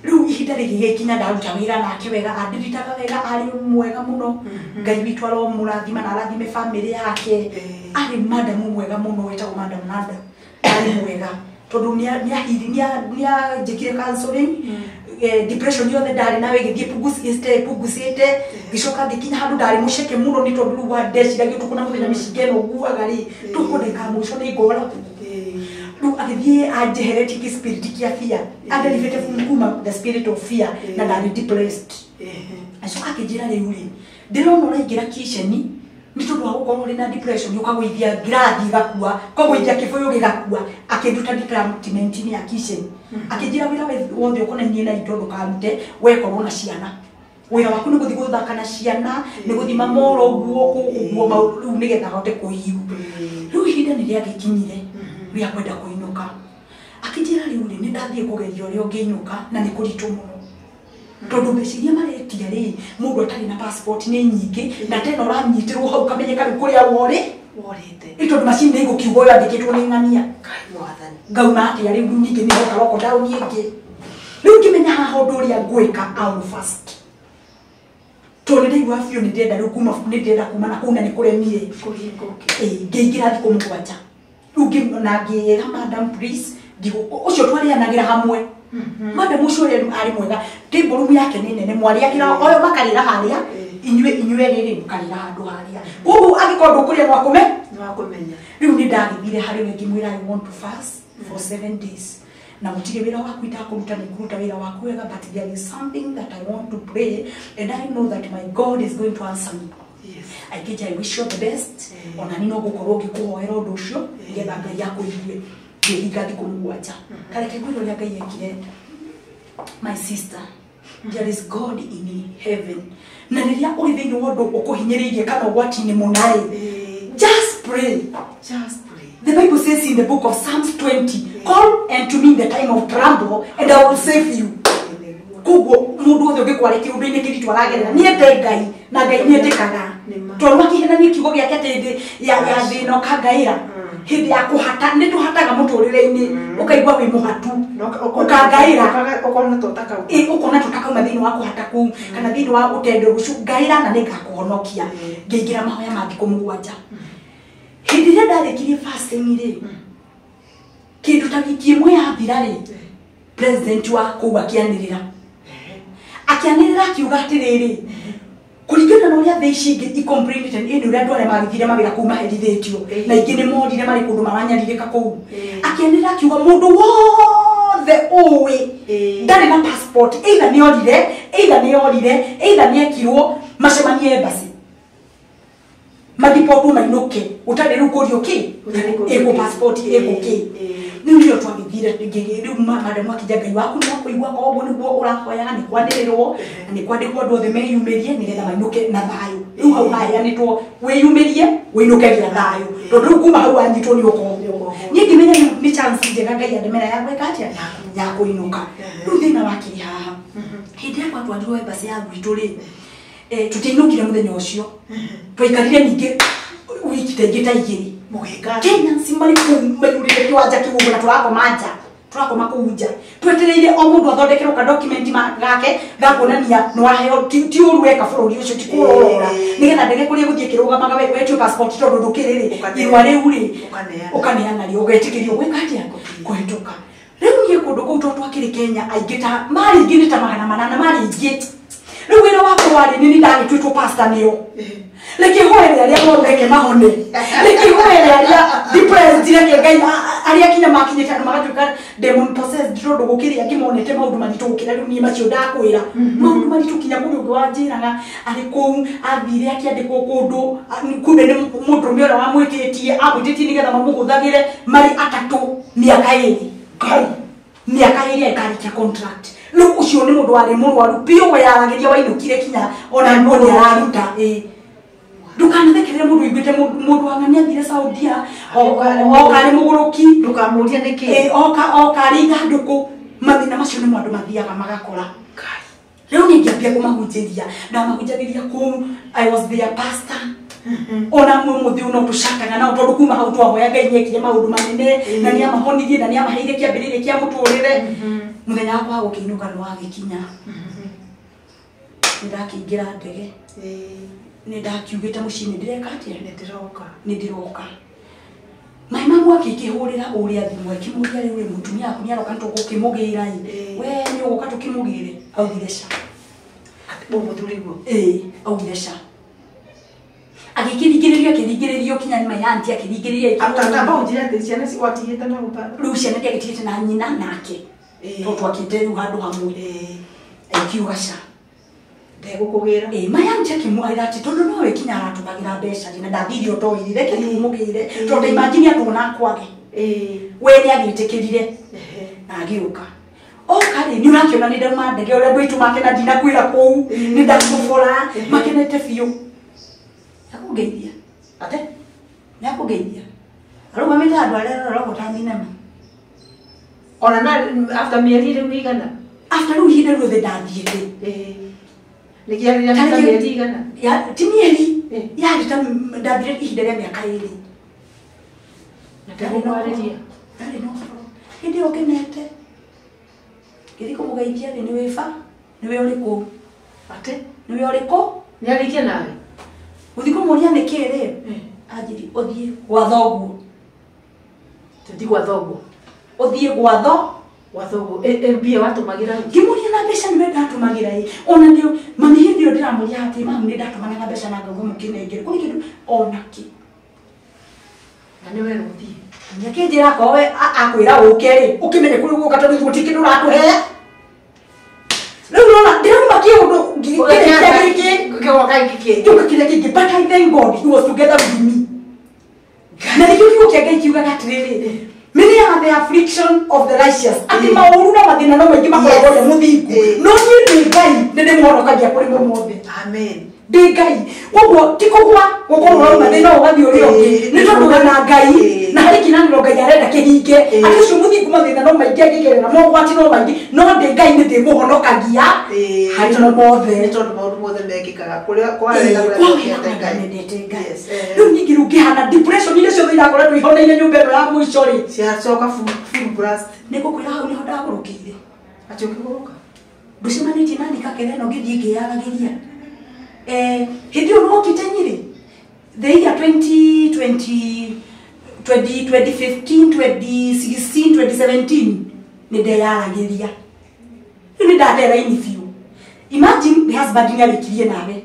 Rĩu ihinda rĩgĩgĩkinya ndaruta wĩra nake wega, andiritaga wega, arĩ mwega mũno. Ngai witũ aromũrathima na arathime family yake. Arĩ madamu mwega mũno wetagwo Madam Nanda. Arĩ mwega tondũ nĩanjĩkire counseling, depression yothe ndarĩ nayo ĩgĩthiĩ pugusĩte, ngĩcoka ngĩkinya handũ ndarĩ mũceke mũno nĩ tondũ rĩu ndeciragia ũtukũ na mũthenya mĩcinga ĩno nguaga rĩ tũkũndĩka mũico nĩ ngora. Rĩu agĩthiĩ anjeheretie kĩ spirit kĩa fear, anderivĩte kuma the spirit of fear na ndarĩ depressed. Acoka akĩnjĩra rĩu rĩ ndĩrona ũraingĩra kitchen nĩ tondũ wa gũkorwo ũrĩ na depression ũkagũithia ngirathi ĩgakua, ũkagũithia kĩbũyũ gĩgakua. Akĩnduta department-inĩ ya kitchen, akĩnjĩra wĩra wothe ũkonainie na indo ndũkarute wekorwo na ciana. Wĩra waku nĩ gũthiĩ gũthaka na ciana, nĩ gũthima moro ũguo ũguo rĩu nĩgetha ahote kũhiu. Rĩu ihinda nĩ rĩagĩkinyire rĩa kwenda kũinũka. Akĩnjĩra rĩu rĩ nĩ ndathiĩ kũgeria ũrĩa ũngĩinũka na nĩ kũritũ mũno tondũ mbeca iria maretia rĩ mũndũ atarĩ na passport nĩ nyingĩ na tena ũranyitĩrwo hau kamenyeka rĩu kũrĩa worĩ Worĩte. Ĩ tondũ macini nĩ igũkiuga ũyũ andĩkĩtwo nĩ ng'ania. Ngai mwathani. Ngauma atĩa rĩu ningĩ nĩ hoka lockdown ĩngĩ. Rĩu ngĩmenya haha ũndũ ũrĩa ngwĩka I'll fast. Tondũ nĩ ndaigua biũ nĩ ndĩrenda rĩu kuma nĩ ndĩrenda kuma na kũu na nĩ kũremire. Kũhingũke. Ngĩingĩra thikũ 7. Rĩu na ngĩra madam please ũcio twarĩanagĩra hamwe. Madam ũcio ũrĩa arĩ mwega, table room yake nĩ nene, mwarĩagĩra oyo makarĩra harĩa, inyuĩ rĩrĩ mũkarĩra handũ harĩa. Koguo angĩkorwo ndũkũrĩa nwakũme Nĩwakũmenya. Rĩu nĩ ndagĩthire harĩ we ngĩmwĩra I want to fast for 7 days. Na gũtirĩ wĩra waku itakũruta, nĩ ngũruta wĩra waku wega, but there is something that I want to pray and I know that my God is going to answer me. Yes. Akĩnjĩra I wish you the best. Ona niĩ no ngũkorwo ngĩkũhoera ũndũ ũcio nĩgetha Ngai akũigue. Ngĩhinga thikũ 7. Kareke ngwĩre ũrĩa Ngai ekire. My sister, there is God in heaven. Na rĩrĩa ũrĩ thĩinĩ wa ũndũ ũkũhinyĩrĩirie kana ũgwati-inĩ mũna rĩ, just pray. Just pray. The Bible says in the book of Psalms 20, call unto me in the time of trouble and I will save you. Koguo mũndũ wothe ũngĩkwarĩ kĩũndũ-inĩ kĩritũ aragerera nĩende Ngai na Ngai nĩetĩkaga. Tondũ akĩhenania kiugo gĩake atĩ hĩndĩ ya thĩna ũkangaĩra, hĩndĩ ya kũhata nĩ tũhataga mũtũrĩre-inĩ ũkaigua wĩ mũhatu ũkangaĩra ũkona tũtakauma. Ũkona tũtakauma thĩinĩ wa kũhata kũu kana thĩinĩ wa ũtendo rũciũ ngaĩra na nĩngakũhonokia. Ngĩingĩra mahoya ma thikũ 7. Hĩndĩ ĩrĩa ndarĩkirie fasting rĩ, kĩndũ ta wiki ĩmwe yathira rĩ, president wa kũu akĩanĩrĩra. Akĩanĩrĩra akiuga atĩrĩrĩ, kũringana na ũrĩa thĩ ici ingĩ icomplainĩte nĩ ũrĩa andũ arĩa magĩthire mawĩra kũu maherithĩtio na ingĩ nĩ morire marĩ kũndũ maranyarirĩka kũu. Akĩanĩrĩra akiuga mũndũ wothe ũĩ ndarĩ na passport, either nĩ orire, either nĩ orire, either nĩ ekirwo macemanie embassy madipotwo mainũke ũtarĩ rĩu kũrio kĩ ĩkũ passport ĩkũ kĩ. Rĩu nĩyo twagĩthire rĩu madamu akĩnja Ngai waku nĩ wakũigua koguo nĩguo ũrahoyaga nĩ kwanĩrĩrwo na nĩ kwandĩkwo andũ othe meyumĩrie nĩgetha mainũke na thayũ. Rĩu hau haheanĩtwo wĩyumĩrie wĩinũke na thayũ tondũ rĩu kuma hau wanyitwo nĩ ũkohwo. Niĩ ngĩmenya nĩ chance njega Ngai andemera ya gwĩka atĩa ya kũinũka. Rĩu thĩna wakĩrĩ haha hĩndĩ ĩrĩa twatwarirwo embassy ya gwitũ rĩ, tũtiainũkire mũthenya ũcio, twaikarire ningĩ wiki ta ingĩ ta 2. Mũgĩka Kenyans marĩ kũu maiyũrĩte kĩwanja kĩu ũguo na tũrakoma nja, tũrakoma kũu nja twetereire o mũndũ athondekerwo ka document gake ga kuonania nĩ waheo ti ũru weka bũrũri ũcio ti kũrorora nĩgetha ndege kũrĩa ĩgũthiĩ ĩkĩrũgamaga wetio passport tondũ ndũkĩrĩ rĩ irũa rĩu rĩ ũkaneana rĩ ũgetĩkĩrio gwĩka atĩa kũhĩtũka. Rĩu niĩ kũndũ kũu tondũ twakĩrĩ Kenya aingĩ ta marĩ ingĩ nĩ ta 800 marĩ ingĩ. Rĩu wĩra wakwa warĩ nĩ ndagĩtuĩtwo pastor nĩo. Reke hoere arĩa motheke mahone, reke hoere arĩa depressed, reke Ngai arĩa kinya makinyĩte andũ magatuĩka demon possessed tondũ gũkĩrĩ angĩ monete maũndũ maritũ gũkĩra rĩu niĩ macio ndakwĩra. Maũndũ maritũ kinya kũrĩ ũngĩ wanjĩraga arĩ kũu athire akĩandĩkwo kũndũ kumbe nĩ mũndũrũme ũrĩa wamwĩtĩtie amwĩtĩtie nĩgetha mamũhũthagĩre marĩ 3 mĩaka 2. Ngai mĩaka 2 ĩkarĩkia contract. Rĩu ũcio nĩ mũndũ warĩ mũrwaru biũ weyaragĩria wainũkire kinya ona nguo nĩ araruta. Ndukanathekerere mundu uiguite mundu wang'ania athire Saudia oka ari muguruki ndukamurie niki oka ari ithanduku mathina macio nimo andu mathiaga magakora. Riu ni ngiambia kumahunjĩria ndamahunjagĩria kũu. I was their pastor. Ona mũthĩ ũno tũcakaga nao tondũ kuma hau twahoya Ngai nĩekire maũndũ manene na nĩamahonirie na nĩamaheire kĩambĩrĩria kĩa mũtũrĩre. Mũthenya wakwa wa gũkĩinũka nĩ wagĩkinya. Nĩndakĩingĩra ndege. Nĩndakiugĩte mũciĩ nĩndĩreka atĩa? Nĩndĩroka. Mai mamu akĩkĩhũrĩra ũrĩa thimũ akĩmũria rĩu mũtumia waku nĩaroka nĩtũgũkĩmũgĩra ĩ we nĩũgũka tũkĩmũgĩre. Augire ca. Mũthuriguo? Ĩĩ, augire ca. Agĩkĩringĩrĩrio akĩringĩrĩrio kinya nĩ mayanti akĩringĩrĩria. Atamba ũnjĩre atĩ ciana watigĩte na baba? Rĩu ciana ndiagĩtigĩte na nyina nake. Tondũ twakĩte rĩu handũ hamwe. Akiuga ca. Ndegũkũgĩra. Ĩĩ, mayanti akĩmwĩra atĩ tondũ nowe kinya aratũmagĩra mbeca rĩ na ndathire ũtoirire reke tũmũgĩre tondũ imagine andũ ona akwage. We nĩagĩtĩkĩrire na agĩũka. Oka rĩ nĩ ũrakĩona nĩ ndauma ndege ũrĩa andũ aitũ makena ndinakwĩra kũu nĩ ndakũbora makenete biũ. Nĩakũngeithia. Ate? Nĩakũngeithia. Arũgamĩte handũ harĩa aroragwo ta thinema. Ona na after mĩeri rĩu igana? After rĩu ihinda rĩothe ndathiĩte. Nĩkĩarĩ ta mĩeri igana? Ti mĩeri. Yarĩ ta ndathire ihinda rĩa mĩaka ĩrĩ. Na ndagũkwarĩria? Ndarĩ na ũhoro. Hĩndĩ ĩyo ngenete. Ngĩthiĩ kũmũgeithia rĩ nĩ wĩba? Nĩwe ũrĩkũ? Ate? Nĩwe ũrĩkũ? Nĩarĩtie nawe? Gũthiĩ kũmũria nĩkĩ rĩ? Anjĩrire ũthiĩ gwa thoguo. Tũthiĩ gwa thoguo? Ũthiĩ gwa thoguo. Mbia watũmagĩra rĩ? Ngĩmũria na mbeca nĩwe ndatũmagĩra ĩ. Ona nĩ mami hĩndĩ ĩyo ndĩramũria atĩ mamu nĩ ndatũmanaga mbeca na ngauga mũkĩnengere. Kũrĩ kĩndũ ona kĩ. Na nĩwe ũthiĩ? Nĩakĩnjĩra akorwo we akwĩra ũke rĩ, ũkĩmenye kũrĩa ũgũka tondũ gũtirĩ kĩndũ ũratũhe. Rĩu ũrona ndĩrauma kĩũndũ ngĩrĩkia gĩkĩ ngĩgoka gĩkĩ ngĩũka kĩrĩa kĩngĩ, but I thank God he was together with me. Na nĩkĩo kiugo kĩa Ngai kiugaga atĩrĩrĩ, many are the affliction of the righteous, atĩ maũru na mathĩna no maingĩ makoragwo ũrĩa mũthingu, no niĩ ndĩ Ngai nĩndĩmũhonokagia kũrĩ mo mothe. Amen. Ndĩ Ngai. Koguo ti kũgwa gũkorwo ũrauma thĩna ũgathiĩ ũrĩa ũngĩ, nĩ tondũ wĩna Ngai na harĩ kĩĩranĩro Ngai arenda kĩhinge. Atĩ ũcio mũthingu mathĩna no maingĩ angĩgerera, mogwati no maingĩ, no ndĩ Ngai nĩndĩmũhonokagia harĩ mo mothe. Nĩ tondũ maũndũ mothe mekĩkaga kũrĩa kwarega kũrĩa mendete Ngai. Rĩu ningĩ rĩu ngĩhana depression iria ciothe irakoretwo ihoneire nyũmba ĩno ya mũico rĩ, ciacoka full blast. Nĩngũkwĩra hau nĩho ndagũrũkĩire. Atĩ ũkĩgũrũka? Ndũcemanĩtie na Nika Kere ĩno ngĩthiĩ ngĩyaragĩria. Hĩndĩ ĩyo nĩwokĩte Nyĩrĩ the year 2020 2015 2016 2017 nĩndeyaragĩria. Rĩu nĩndatera ini biũ. Imagine the husband nĩarĩkirie nawe.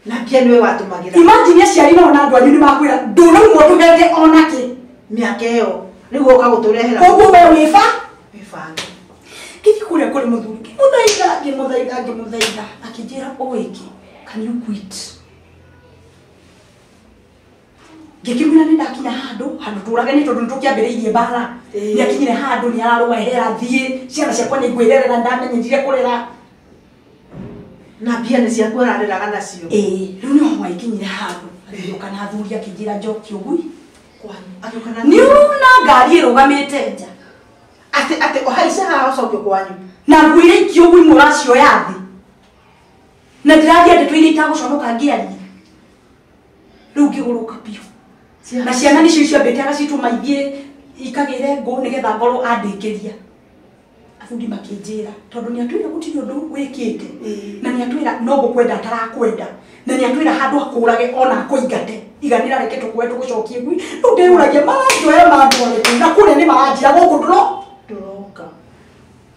Na mbia nĩwe watũmagĩra. Imagine aciari nao na andũ anyu nĩmakwĩra ndũrauma ũtũhete onakĩ. Mĩaka ĩyo rĩu ũka gũtũrehera. Koguo we wĩba? Wĩbange. Ngĩthiĩ kũrĩa kũrĩ mũthuri ngĩmũthaitha ngĩmũthaitha ngĩmũthaitha akĩnjĩra ũĩki, can you quit? Ngĩkĩmwĩra nĩndakinya handũ handũ tũrage nĩ tondũ nĩtũkĩambĩrĩirie mbara. Nĩakinyire handũ nĩararũa hera thiĩ ciana ciakwa nĩngwĩrerera ndamenyerire kũrera. Na mbia nĩ ciaku arareraga nacio. Ĩĩ, rĩu nĩho maikinyire handũ agĩũka na athuri akĩnjĩra njoki ũgui kwanyu. Agĩũka na nĩ ũrona ngari ĩrũgamĩte nja. Atĩ atĩ ũhaicaga ũcokio kwanyu. Na nguo iria ikio ũgui mũracioya thĩ. Na ndĩraria ndeto iria itagũconoka ngĩaria. Rĩu ngĩgũrũka biũ. Na ciana nĩcio ciambĩte agacitũma ithiĩ ikagĩre ngũ nĩgetha ngorwo andĩkĩria. Athuri makĩnjĩra tondũ nĩatwĩra gũtirĩ ũndũ wĩkĩte na nĩatwĩra no gũkwenda atarakwenda na nĩatwĩra handũ akũrage ona akũingate iganĩra reke tũkue tũgũcokie ngui. Rĩu ndĩyũragia maranjoya mandware kũu na kũrĩa nĩ maranjĩra gũkũ ndũroka.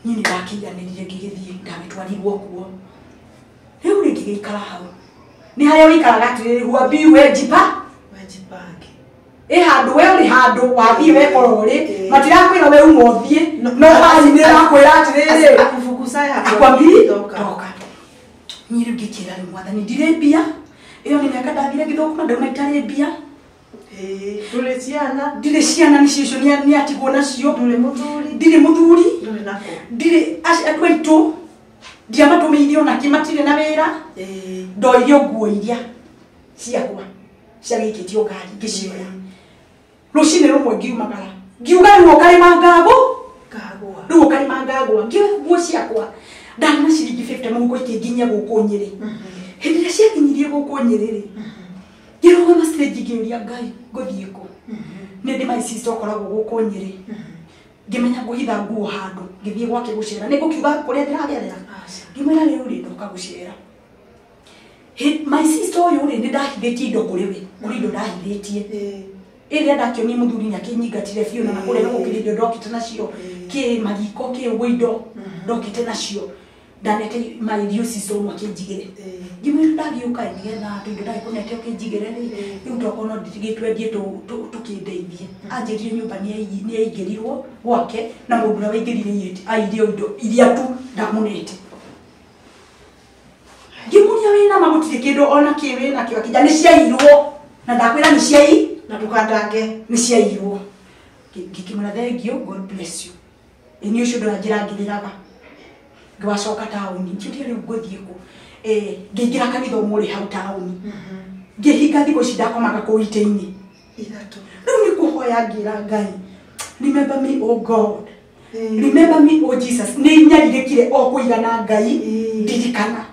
Niĩ nĩndakĩiganĩrire ngĩgĩthiĩ ndagĩtwarirwo kuo. Rĩu rĩ ngĩgĩikara hau. Nĩ harĩa wĩikaraga atĩrĩrĩ huambii wenjipa? Wenjipange. Ĩ handũ we ũrĩ handũ wathiĩ wekora ũrĩ matirakwĩra we uma ũthiĩ no hali nĩrakwĩra atĩrĩrĩ akufukuza akwambii toka. Niĩ rĩu ngĩkĩra rĩu mwathani ndirĩ mbia. Ĩyo nĩ mĩaka ndathire ngĩthũkũma ndauma itarĩ mbia. Ndũrĩ ciana? Ndirĩ ciana nĩcio icio nĩatigwo nacio. Ndũrĩ mũthuri? Ndirĩ mũthuri. Ndũrĩ nako? Ndirĩ andũ aitũ ndiamatũmĩire onakĩ matirĩ na wĩra. Ndoire nguo iria ciakwa. Ciagĩikĩtio ngari ngĩcioya. Rũcinĩ rũmwe ngiumagara. Ngiuga rĩu ũkarĩma ngagũ. Kagwa. Rĩu ũkarĩma ngagwa. Ngĩoya nguo ciakwa. Ndarĩ na ciringi 50 mũhuko ikĩnginyia gũkũ Nyĩrĩ. Hĩndĩ ĩrĩa ciakinyirie gũkũ Nyĩrĩ rĩ, ngĩrũgama stage ngĩũria Ngai ngũthiĩ kũ. Nĩ ndĩ my sister ũkoragwo gũkũ Nyĩrĩ. Ngĩmenya ngũhitha nguo handũ, ngĩthiĩ gwake gũcera. Nĩ ngũkiuga kũrĩa ndĩragerera. Ngĩmwĩra rĩu rĩ ndoka gũcera. My sister ũyũ rĩ nĩ ndahithĩtie indo kũrĩ we, kũrĩ indo ndahithĩtie. Ĩrĩa ndakĩonie mũthuri nĩ akĩnyingatire biũ na kũrĩa nĩ gũkĩrĩ indo ndokĩte nacio, kĩ mariko kĩ ũguo indo ndokĩte nacio. Ndanete my sister ũmwe akĩnjigĩre. Ngĩmwĩra ndagĩũka nĩgetha tũindo ndagĩkũnete ũkĩnjigĩre rĩ, rĩu tokorwo no ndĩgĩtwendie tũkĩndeithie. Anjĩrire nyũmba nĩ yaingĩrirwo gwake na mũndũ ũrĩa waingĩrire airie indo iria tu ndamũnete. Ngĩmũria wĩna ma gũtirĩ kĩndũ ona kĩ wĩna kĩo akĩnja nĩ ciairwo na ndakwĩra nĩ ciai na ndũkandange nĩ ciairwo. Ngĩkĩmwĩra thank you, God bless you. Ĩni ũcio ndũranjĩra ngĩrĩraga. Ngĩwacoka taũni ngĩũria rĩu ngũthiĩ kũ. Ngĩingĩra kanitha ũmwe ũrĩ hau taũni. Ngĩhinga thikũ ici ndakomaga kũu itĩ-inĩ. Ithatũ. Rĩu nĩ kũhoya ngĩra Ngai, remember me o God. Remember me o Jesus. Nĩ nyarirĩkire o kũigana Ngai ndirikana.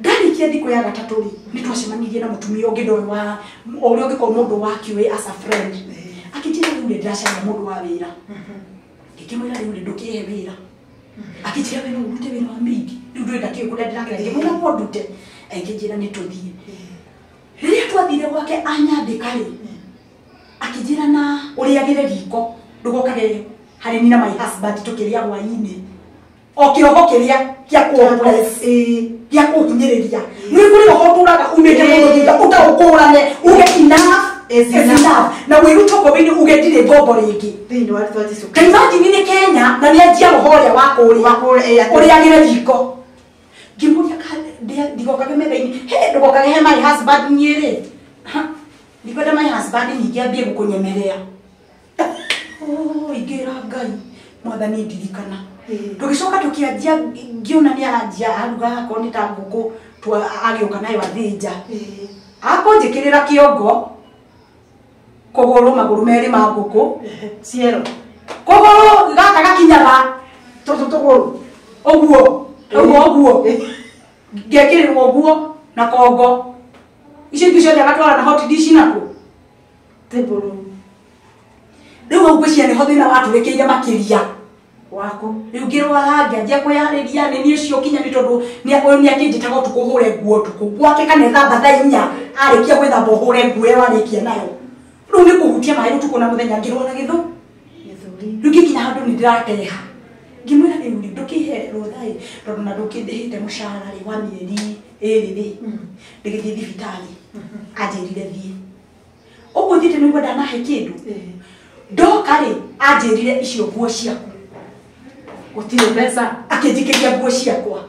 Ndarĩkia thikũ ya gatatũ rĩ, nĩ twacemanirie na mũtumia ũngĩ ndoĩ wa ũrĩa ũngĩkorwo mũndũ wa kĩũĩ as a friend. Akĩnjĩra rĩu rĩ ndĩracaria mũndũ wa wĩra. Ngĩkĩmwĩra rĩu rĩ ndũkĩhe wĩra. Akĩnjĩra we no ũrute wĩra wa maid. Rĩu ndũrĩ ndakĩũĩ kũrĩa ndĩragera. Ngĩmwĩra no ndute. Akĩnjĩra nĩ tũthiĩ. Rĩrĩa twathire gwake anyandĩka rĩ, akĩnjĩra na ũrĩagĩre riko ndũgokage harĩ ni na my husband tũkĩrĩa hwaĩ-inĩ. O kĩroho kĩrĩa kĩa kũ-oppress, kĩa kũhinyĩrĩria. Nĩ kũrĩ roho ũtũraga umĩte mũno thutha ũtaũkũrane uge enough is enough na wĩrute ngombo-inĩ uge ndirĩ ngombo rĩngĩ. Thĩinĩ wa rĩtwa Jesũ Ta imagine nĩ Kenya na nĩ anjia roho ũrĩa wa kũrĩa ũrĩagĩre riko. Ngĩmũria ndigokage metha-inĩ, he ndũgokage he my husband niĩ rĩ. Ndikwenda my husband ningĩ ambie gũkũnyemerera. Oh, ingĩra Ngai mwathani ndirikana. Tũgĩcoka tũkĩanjia ngĩona nĩ aranjia aruga akorwo nĩ ta ngũkũ agĩũka nayo athĩnja. Akũnjĩkĩrĩra kĩongo kũgũrũ magũrũ merĩ ma ngũkũ. Ciero. Kũgũrũ gaka gakinyaga tũtũ tũgũrũ. Ũguo, ũguo ũguo. Ngekĩrĩrwo ũguo na kongo. Icio ingĩ ciothe agatwara na hot dish nakũ. Table. Rĩu hau ngwĩciria nĩho thĩna watũrĩkĩire makĩria. Waku. Rĩu ngĩrwara ngĩanjia kwĩyarĩria nĩ niĩ ũcio kinya nĩ tondũ ũyũ nĩ akĩnjĩtaga ũtukũ hũre nguo ũtukũ. Gwake kana ethamba thaa inya arĩkia gwĩthamba ũhũre nguo ĩyo arĩkia nayo. Rĩu nĩ kũhutia maĩ ũtukũ na mũthenya ngĩrwara gĩthũri. Rĩu ngĩkinya handũ nĩ ndĩrateha. Ngĩmwĩra rĩu rĩ ndũkĩhe rũtha ĩ tondũ na ndũkĩndĩhĩte mũcara rĩ wa mĩeri ĩrĩ rĩ. Ndĩgĩthiĩ thibitarĩ. Anjĩrire thiĩ. Ũguo thiĩte nĩguo ndanahe kĩndũ. Ndoka rĩ anjĩrire icio nguo ciaku. Gũtirĩ mbeca. Akĩnjikĩria nguo ciakwa.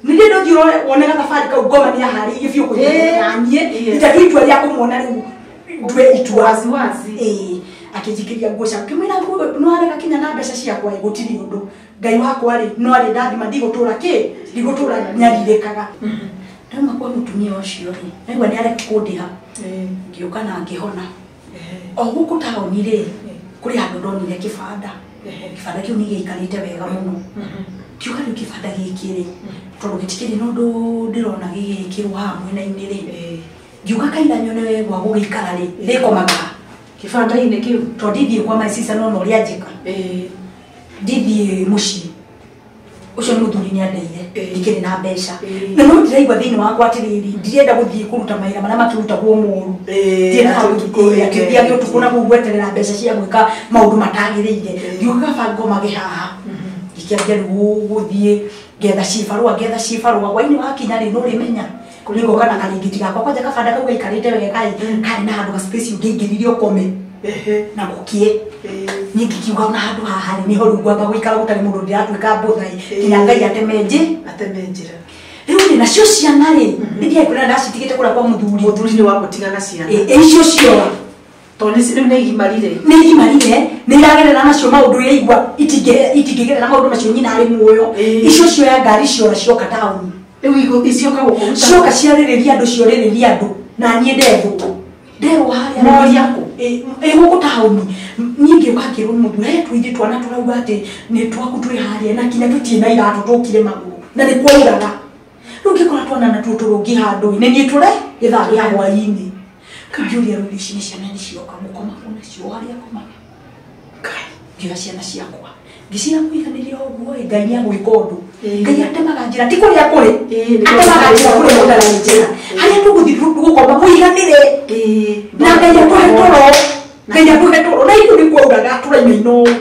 Nĩ ndĩ ndũthiĩ wone gathabarĩ kau ngoma nĩ aharĩirie biũ kũnyitana na niĩ. Itatua itua rĩa kũmuona rĩu ndue itua. Wazi wazi. Akĩnjikĩria nguo ciakwa. Ngĩmwĩra nguo no arega kinya na mbeca ciakwa ĩ gũtirĩ ũndũ. Ngai wakwa rĩ no arĩ ndathima ndigũtũra kĩ? Ndigũtũra nyarirĩkaga. Ndauma kwa mũtumia ũcio rĩ, naigua nĩ areka kũndĩha. Ngĩũka na ngĩhona. O gũkũ taũni rĩ, kũrĩ handũ ndonire kĩbanda. Kĩbanda kĩu nĩ gĩaikarĩte wega mũno. Ngiuga rĩu kĩbanda gĩkĩ rĩ, tondũ gĩtikĩrĩ na ũndũ ndĩrona gĩgĩkĩrwo haha mwena-inĩ rĩ. Ngiuga kaitha nyone gwa gũgĩikara rĩ, rĩkomaga Kĩbanda-inĩ kĩu. Tondũ ndithiĩ kwa my sister no ũrĩa njĩka. Ndithiĩ mũciĩ. Ũcio nĩ mũthuri nĩ andeire, ndikĩrĩ na mbeca. Na no ndĩraigua thĩinĩ wakwa atĩrĩrĩ, ndirenda gũthiĩ kũruta mawĩra marĩa makĩrutagwo moru. Ndirenda gũthiĩ akĩthiage ũtukũ na kũu gweterera mbeca cia gwĩka maũndũ matagĩrĩire. Ngiuga kaba ngomage haha. Ngĩkĩambia rĩu gũthiĩ ngetha cibarũa, hwaĩ-inĩ wakinya rĩ, no ũrĩmenya. Nĩngoka na karĩngĩti gakwa kwanja kabanda kau gaikarĩte wega ĩ, karĩ na handũ ga space ũngĩingĩrire ũkome. Na gũkie. Niĩ ngĩkiuga ona handũ haha rĩ, nĩho rĩu ngwamba gũikara gũtarĩ mũndũ ndĩratuĩka mbũtha ĩ, nginya Ngai ateme Ateme njĩra. Rĩu rĩ, nacio ciana rĩ, nĩ ndiaĩ kũrĩa ndacitigĩte kũrĩa kwa mũthuri. Mũthuri nĩ wamũtiga na ciana. Icio ciora. Tondũ rĩu nĩ igimarire. Nĩ igimarire, nĩ iragerera nacio maũndũ iraigua, itingĩgerera maũndũ macio nyina arĩ muoyo. Icio cioya ngari ciora cioka taũni. Rĩu icioka gũkũruta. Cioka ciarĩrĩria andũ, ciorĩrĩria andũ, na niĩ ndethwo. Nderwo harĩa Moria kũ? Ĩ gũkũ taũni. Niĩ ngĩũka ngĩrwo nĩ mũndũ, he tũithe twana tũrauga atĩ nĩ twaku twĩ harĩa na kinya tũtirĩ na iratũ tũkire magũrũ na nĩ kwauraga. Rĩu ngĩkora twana natuo tũrũngi handũ nĩ niĩ tũre gĩthaa gĩa hwaĩ-inĩ. Ngĩũria rĩu ici nĩ ciana nĩ cioka gũkoma kũ nacio harĩa komaga. Ngai, ngĩoya ciana ciakwa ngĩciĩra kũiganĩria ũguo ĩ Ngai nĩagwĩka ũndũ. Ngai atemaga njĩra ti kũrĩa kũrĩ, atemaga njĩra kũrĩa gũtarĩ njĩra, harĩa tũgũthiĩ gũkoma kũiganĩre na Ngai atũhe toro, Ngai atũhe toro na ithuĩ nĩ kwauraga tũrainaina ũũ.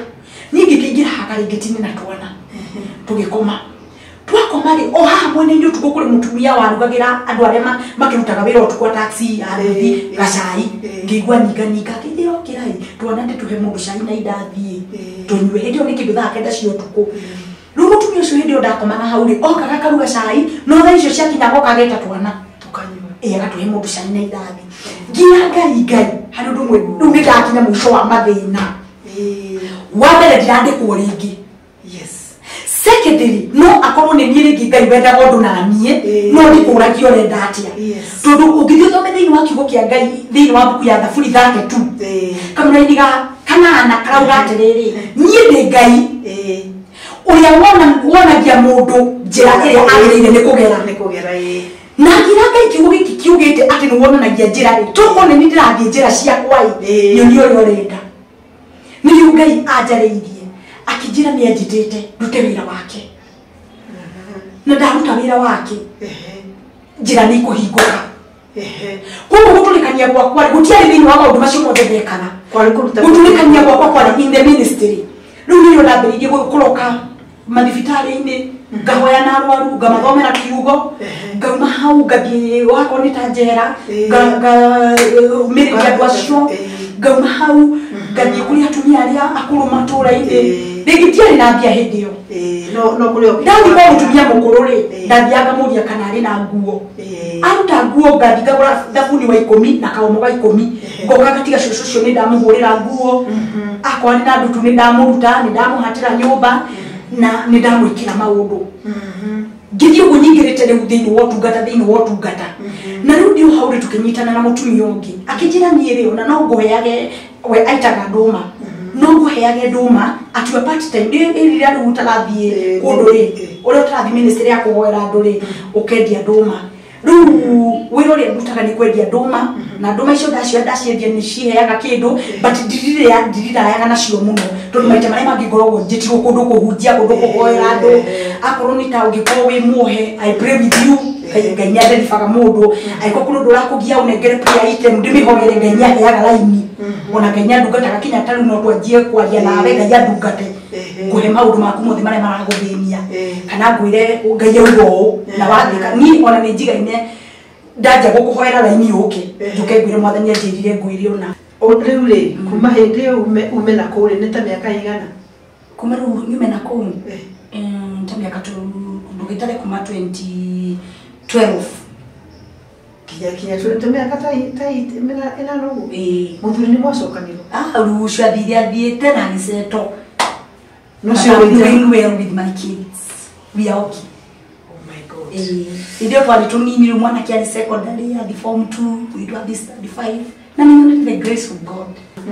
Niĩ ngĩkĩingĩra haha karĩngĩti-inĩ na twana tũgĩkoma. Twakoma rĩ, o haha mwena-inĩ ũtukũ kũrĩ mũtumia warugagĩra andũ arĩa makĩrutaga wĩra ũtukũ wa taxi ya rũthi gacai. Ngĩigua ninganinga ngĩthiĩ okĩra ĩ twana ndĩtũhe mũndũ cai na indathiĩ tũnyue. Hĩndĩ ĩyo nĩ kĩndũ thaa 9 cia ũtukũ. Rĩu mũtumia ũcio hĩndĩ ĩyo ndakomaga hau rĩ, okaga akaruga cai no thaa icio ciakinya agoka ageta twana tũkanyua. Ĩ agatũhe mũndũ cai na indathi. Nginya Ngai Ngai harĩ ũndũ ũmwe rĩu nĩ ndakinya mũico wa mathĩna. Wa mbere ndirandĩkwo rĩngĩ. Secondary no akorwo nĩ niĩ rĩngĩ Ngai wendaga ũndũ na niĩ no ndikũragia ũrenda atĩa. Tondũ ũngĩthiĩ ũthome thĩinĩ wa kiugo kĩa Ngai thĩinĩ wa mbuku ya Thaburi 32 kamũraini ga kanana karauga atĩrĩrĩ, niĩ ndĩ Ngai ũrĩa wonagia mũndũ njĩra ĩrĩa agĩrĩire nĩ kũgera. Na ngira Ngai kiugo gĩkĩ kiugĩte atĩ nĩ wonanagia njĩra rĩ, tokorwo nĩ niĩ ndĩrathiĩ njĩra ciakwa ĩ, nyonie ũrĩa ũrenda. Nĩrĩo Ngai anjarĩirie akĩnjĩra nĩ anjĩtĩte ndute wĩra wake. Na ndaruta wĩra wake njĩra nĩ ikũhingũka. Koguo gũtũrĩkania gwakwa rĩ, gũtiarĩ thĩinĩ wa maũndũ macio mothe ndekaga. Gũtũrĩkania gwakwa kwarĩ in the ministry. Rĩu nĩrĩo ndambĩrĩirie kũroka mathibitarĩ-inĩ, ngahoya na arwaru, ngamathomera kiugo, ngauma hau ngathiĩ wakorwo nĩ ta njera, ngaumĩrĩria andũ acio, ngauma hau ngathiĩ kũrĩ atumia arĩa akũrũ matũũra-inĩ. Rĩngĩ ndiarĩ na mbia hĩndĩ ĩyo. Ndathiĩ kwa mũtumia mũkũrũ rĩ, ndathiaga ngamũria kana arĩ na nguo. Aruta nguo ngathiĩ ngagũra thabuni wa 10 na kaomo ga 10, ngoka ngatiga cũcũ ũcio nĩ ndamũhũrĩra nguo, akorwo arĩ na ndutu nĩ ndamũruta, nĩ ndamũhatĩra nyũmba na nĩ ndamwĩkĩra maũndũ. Ngĩthiĩ ũguo nyingĩrĩte rĩu thĩinĩ wa ũtungata, thĩinĩ wa ũtungata. Na rĩu ndĩ hau rĩ tũkĩnyitana na mũtumia ũngĩ akĩnjĩra niĩ rĩ ona no ngũheage, we aitaga ndũma, no ngũheage ndũma at your part time rĩrĩa rĩu ũtarathiĩ kũndũ rĩ, ũrĩa ũtarathiĩ ministry ya kũhoera andũ rĩ, ũkendia ndũma. Rĩu wĩra ũrĩa ndutaga nĩ kwendia ndũma, na ndũma icio ndacioya ndaciendia nĩ ciheaga kĩndũ, but ndirirayaga nacio mũno tondũ maita marĩa mangĩ ngoragwo njĩtirwo kũndũ kũhunjia, kũndũ kũhoera andũ. Akorwo nĩ ta ũngĩkorwo wĩ muohe, I pray with you, Ngai nĩ anderibaga mũndũ. Angĩkorwo kũrĩ ũndũ ũrakũgia ũnengere prayer item ndĩmĩhoere, Ngai nĩ aheaga raini. Ona Ngai nĩ andungataga kinya ta rĩu no twanjie kwaria nawe, Ngai andungate ngũhe maũndũ maku mothe marĩa maragũthĩnia, kana ngwĩre Ngai auga ũũ na wathĩka. Niĩ ona nĩ njigaine ndanja gũkũhoera raini yũke njũke ngwĩre mwathani anjĩrire ngwĩre ona. Rĩu rĩ, kuma hĩndĩ ĩyo ume na kũu rĩ, nĩ ta mĩaka ĩigana? Kuma rĩu nyume na kũu ta mĩaka ndũgĩtare kuma 2012 kinya ta mĩaka ta ĩnana ũguo. Mũthuri nĩ mwacokanirwo? Rĩu ũcio athire athiĩte na agĩcetwo. I'm doing well with my kids. We are okay. Oh my God. Hĩndĩ ĩyo twarĩ tũnini rĩu mwanake arĩ secondary, athi form 2, mũirĩtu athi standard 5. Na nĩ nyonete the grace of God.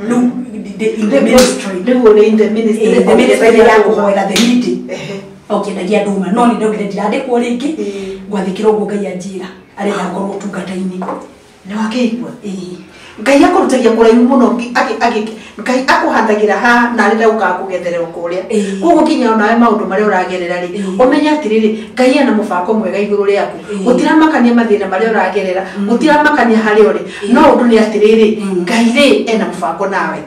Rĩu in the ministry. Rĩu ũrĩ in the ministry. In the ministry ya kũhoera the needy. Ũkĩendagia ndũma. No nĩ ndaugire ndirandĩkwo rĩngĩ, ngwathĩkĩra ũguo Ngai anjĩra. Arenda ngorwo ũtungata-inĩ. Nĩ wakĩigua? Ngai akũrutagia kũraihu mũno, Ngai akũhandagĩra haha na arenda gũkaga kũgetherera kũrĩa. Koguo kinya onawe maũndũ marĩa ũragerera rĩ, ũmenye atĩrĩrĩ, Ngai ena mũbango mwega igũrũ rĩaku. Gũtiramakania mathĩna marĩa ũragerera, gũtiramakania harĩa ũrĩ. No ũndũ nĩ atĩrĩrĩ, Ngai rĩ ena mũbango nawe.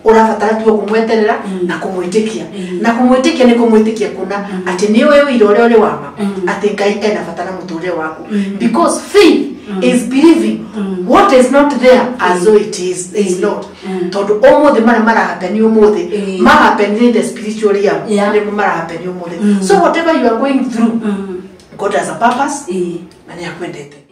Ũrabatara tu kũmweterera na kũmwĩtĩkia. Na kũmwĩtĩkia nĩ kũmwĩtĩkia kũna atĩ nĩ ũĩ ũira ũrĩa ũrĩ wa ma, atĩ Ngai ena bata na mũtũrĩre waku. Because faith is believing what is not there as though it is not. Tondu umuthi mara marahappen umuthi, mahappen in the spiritual realm, nimo marahappen umuthi. So whatever you are going through, God has a purpose na nĩ akwendete.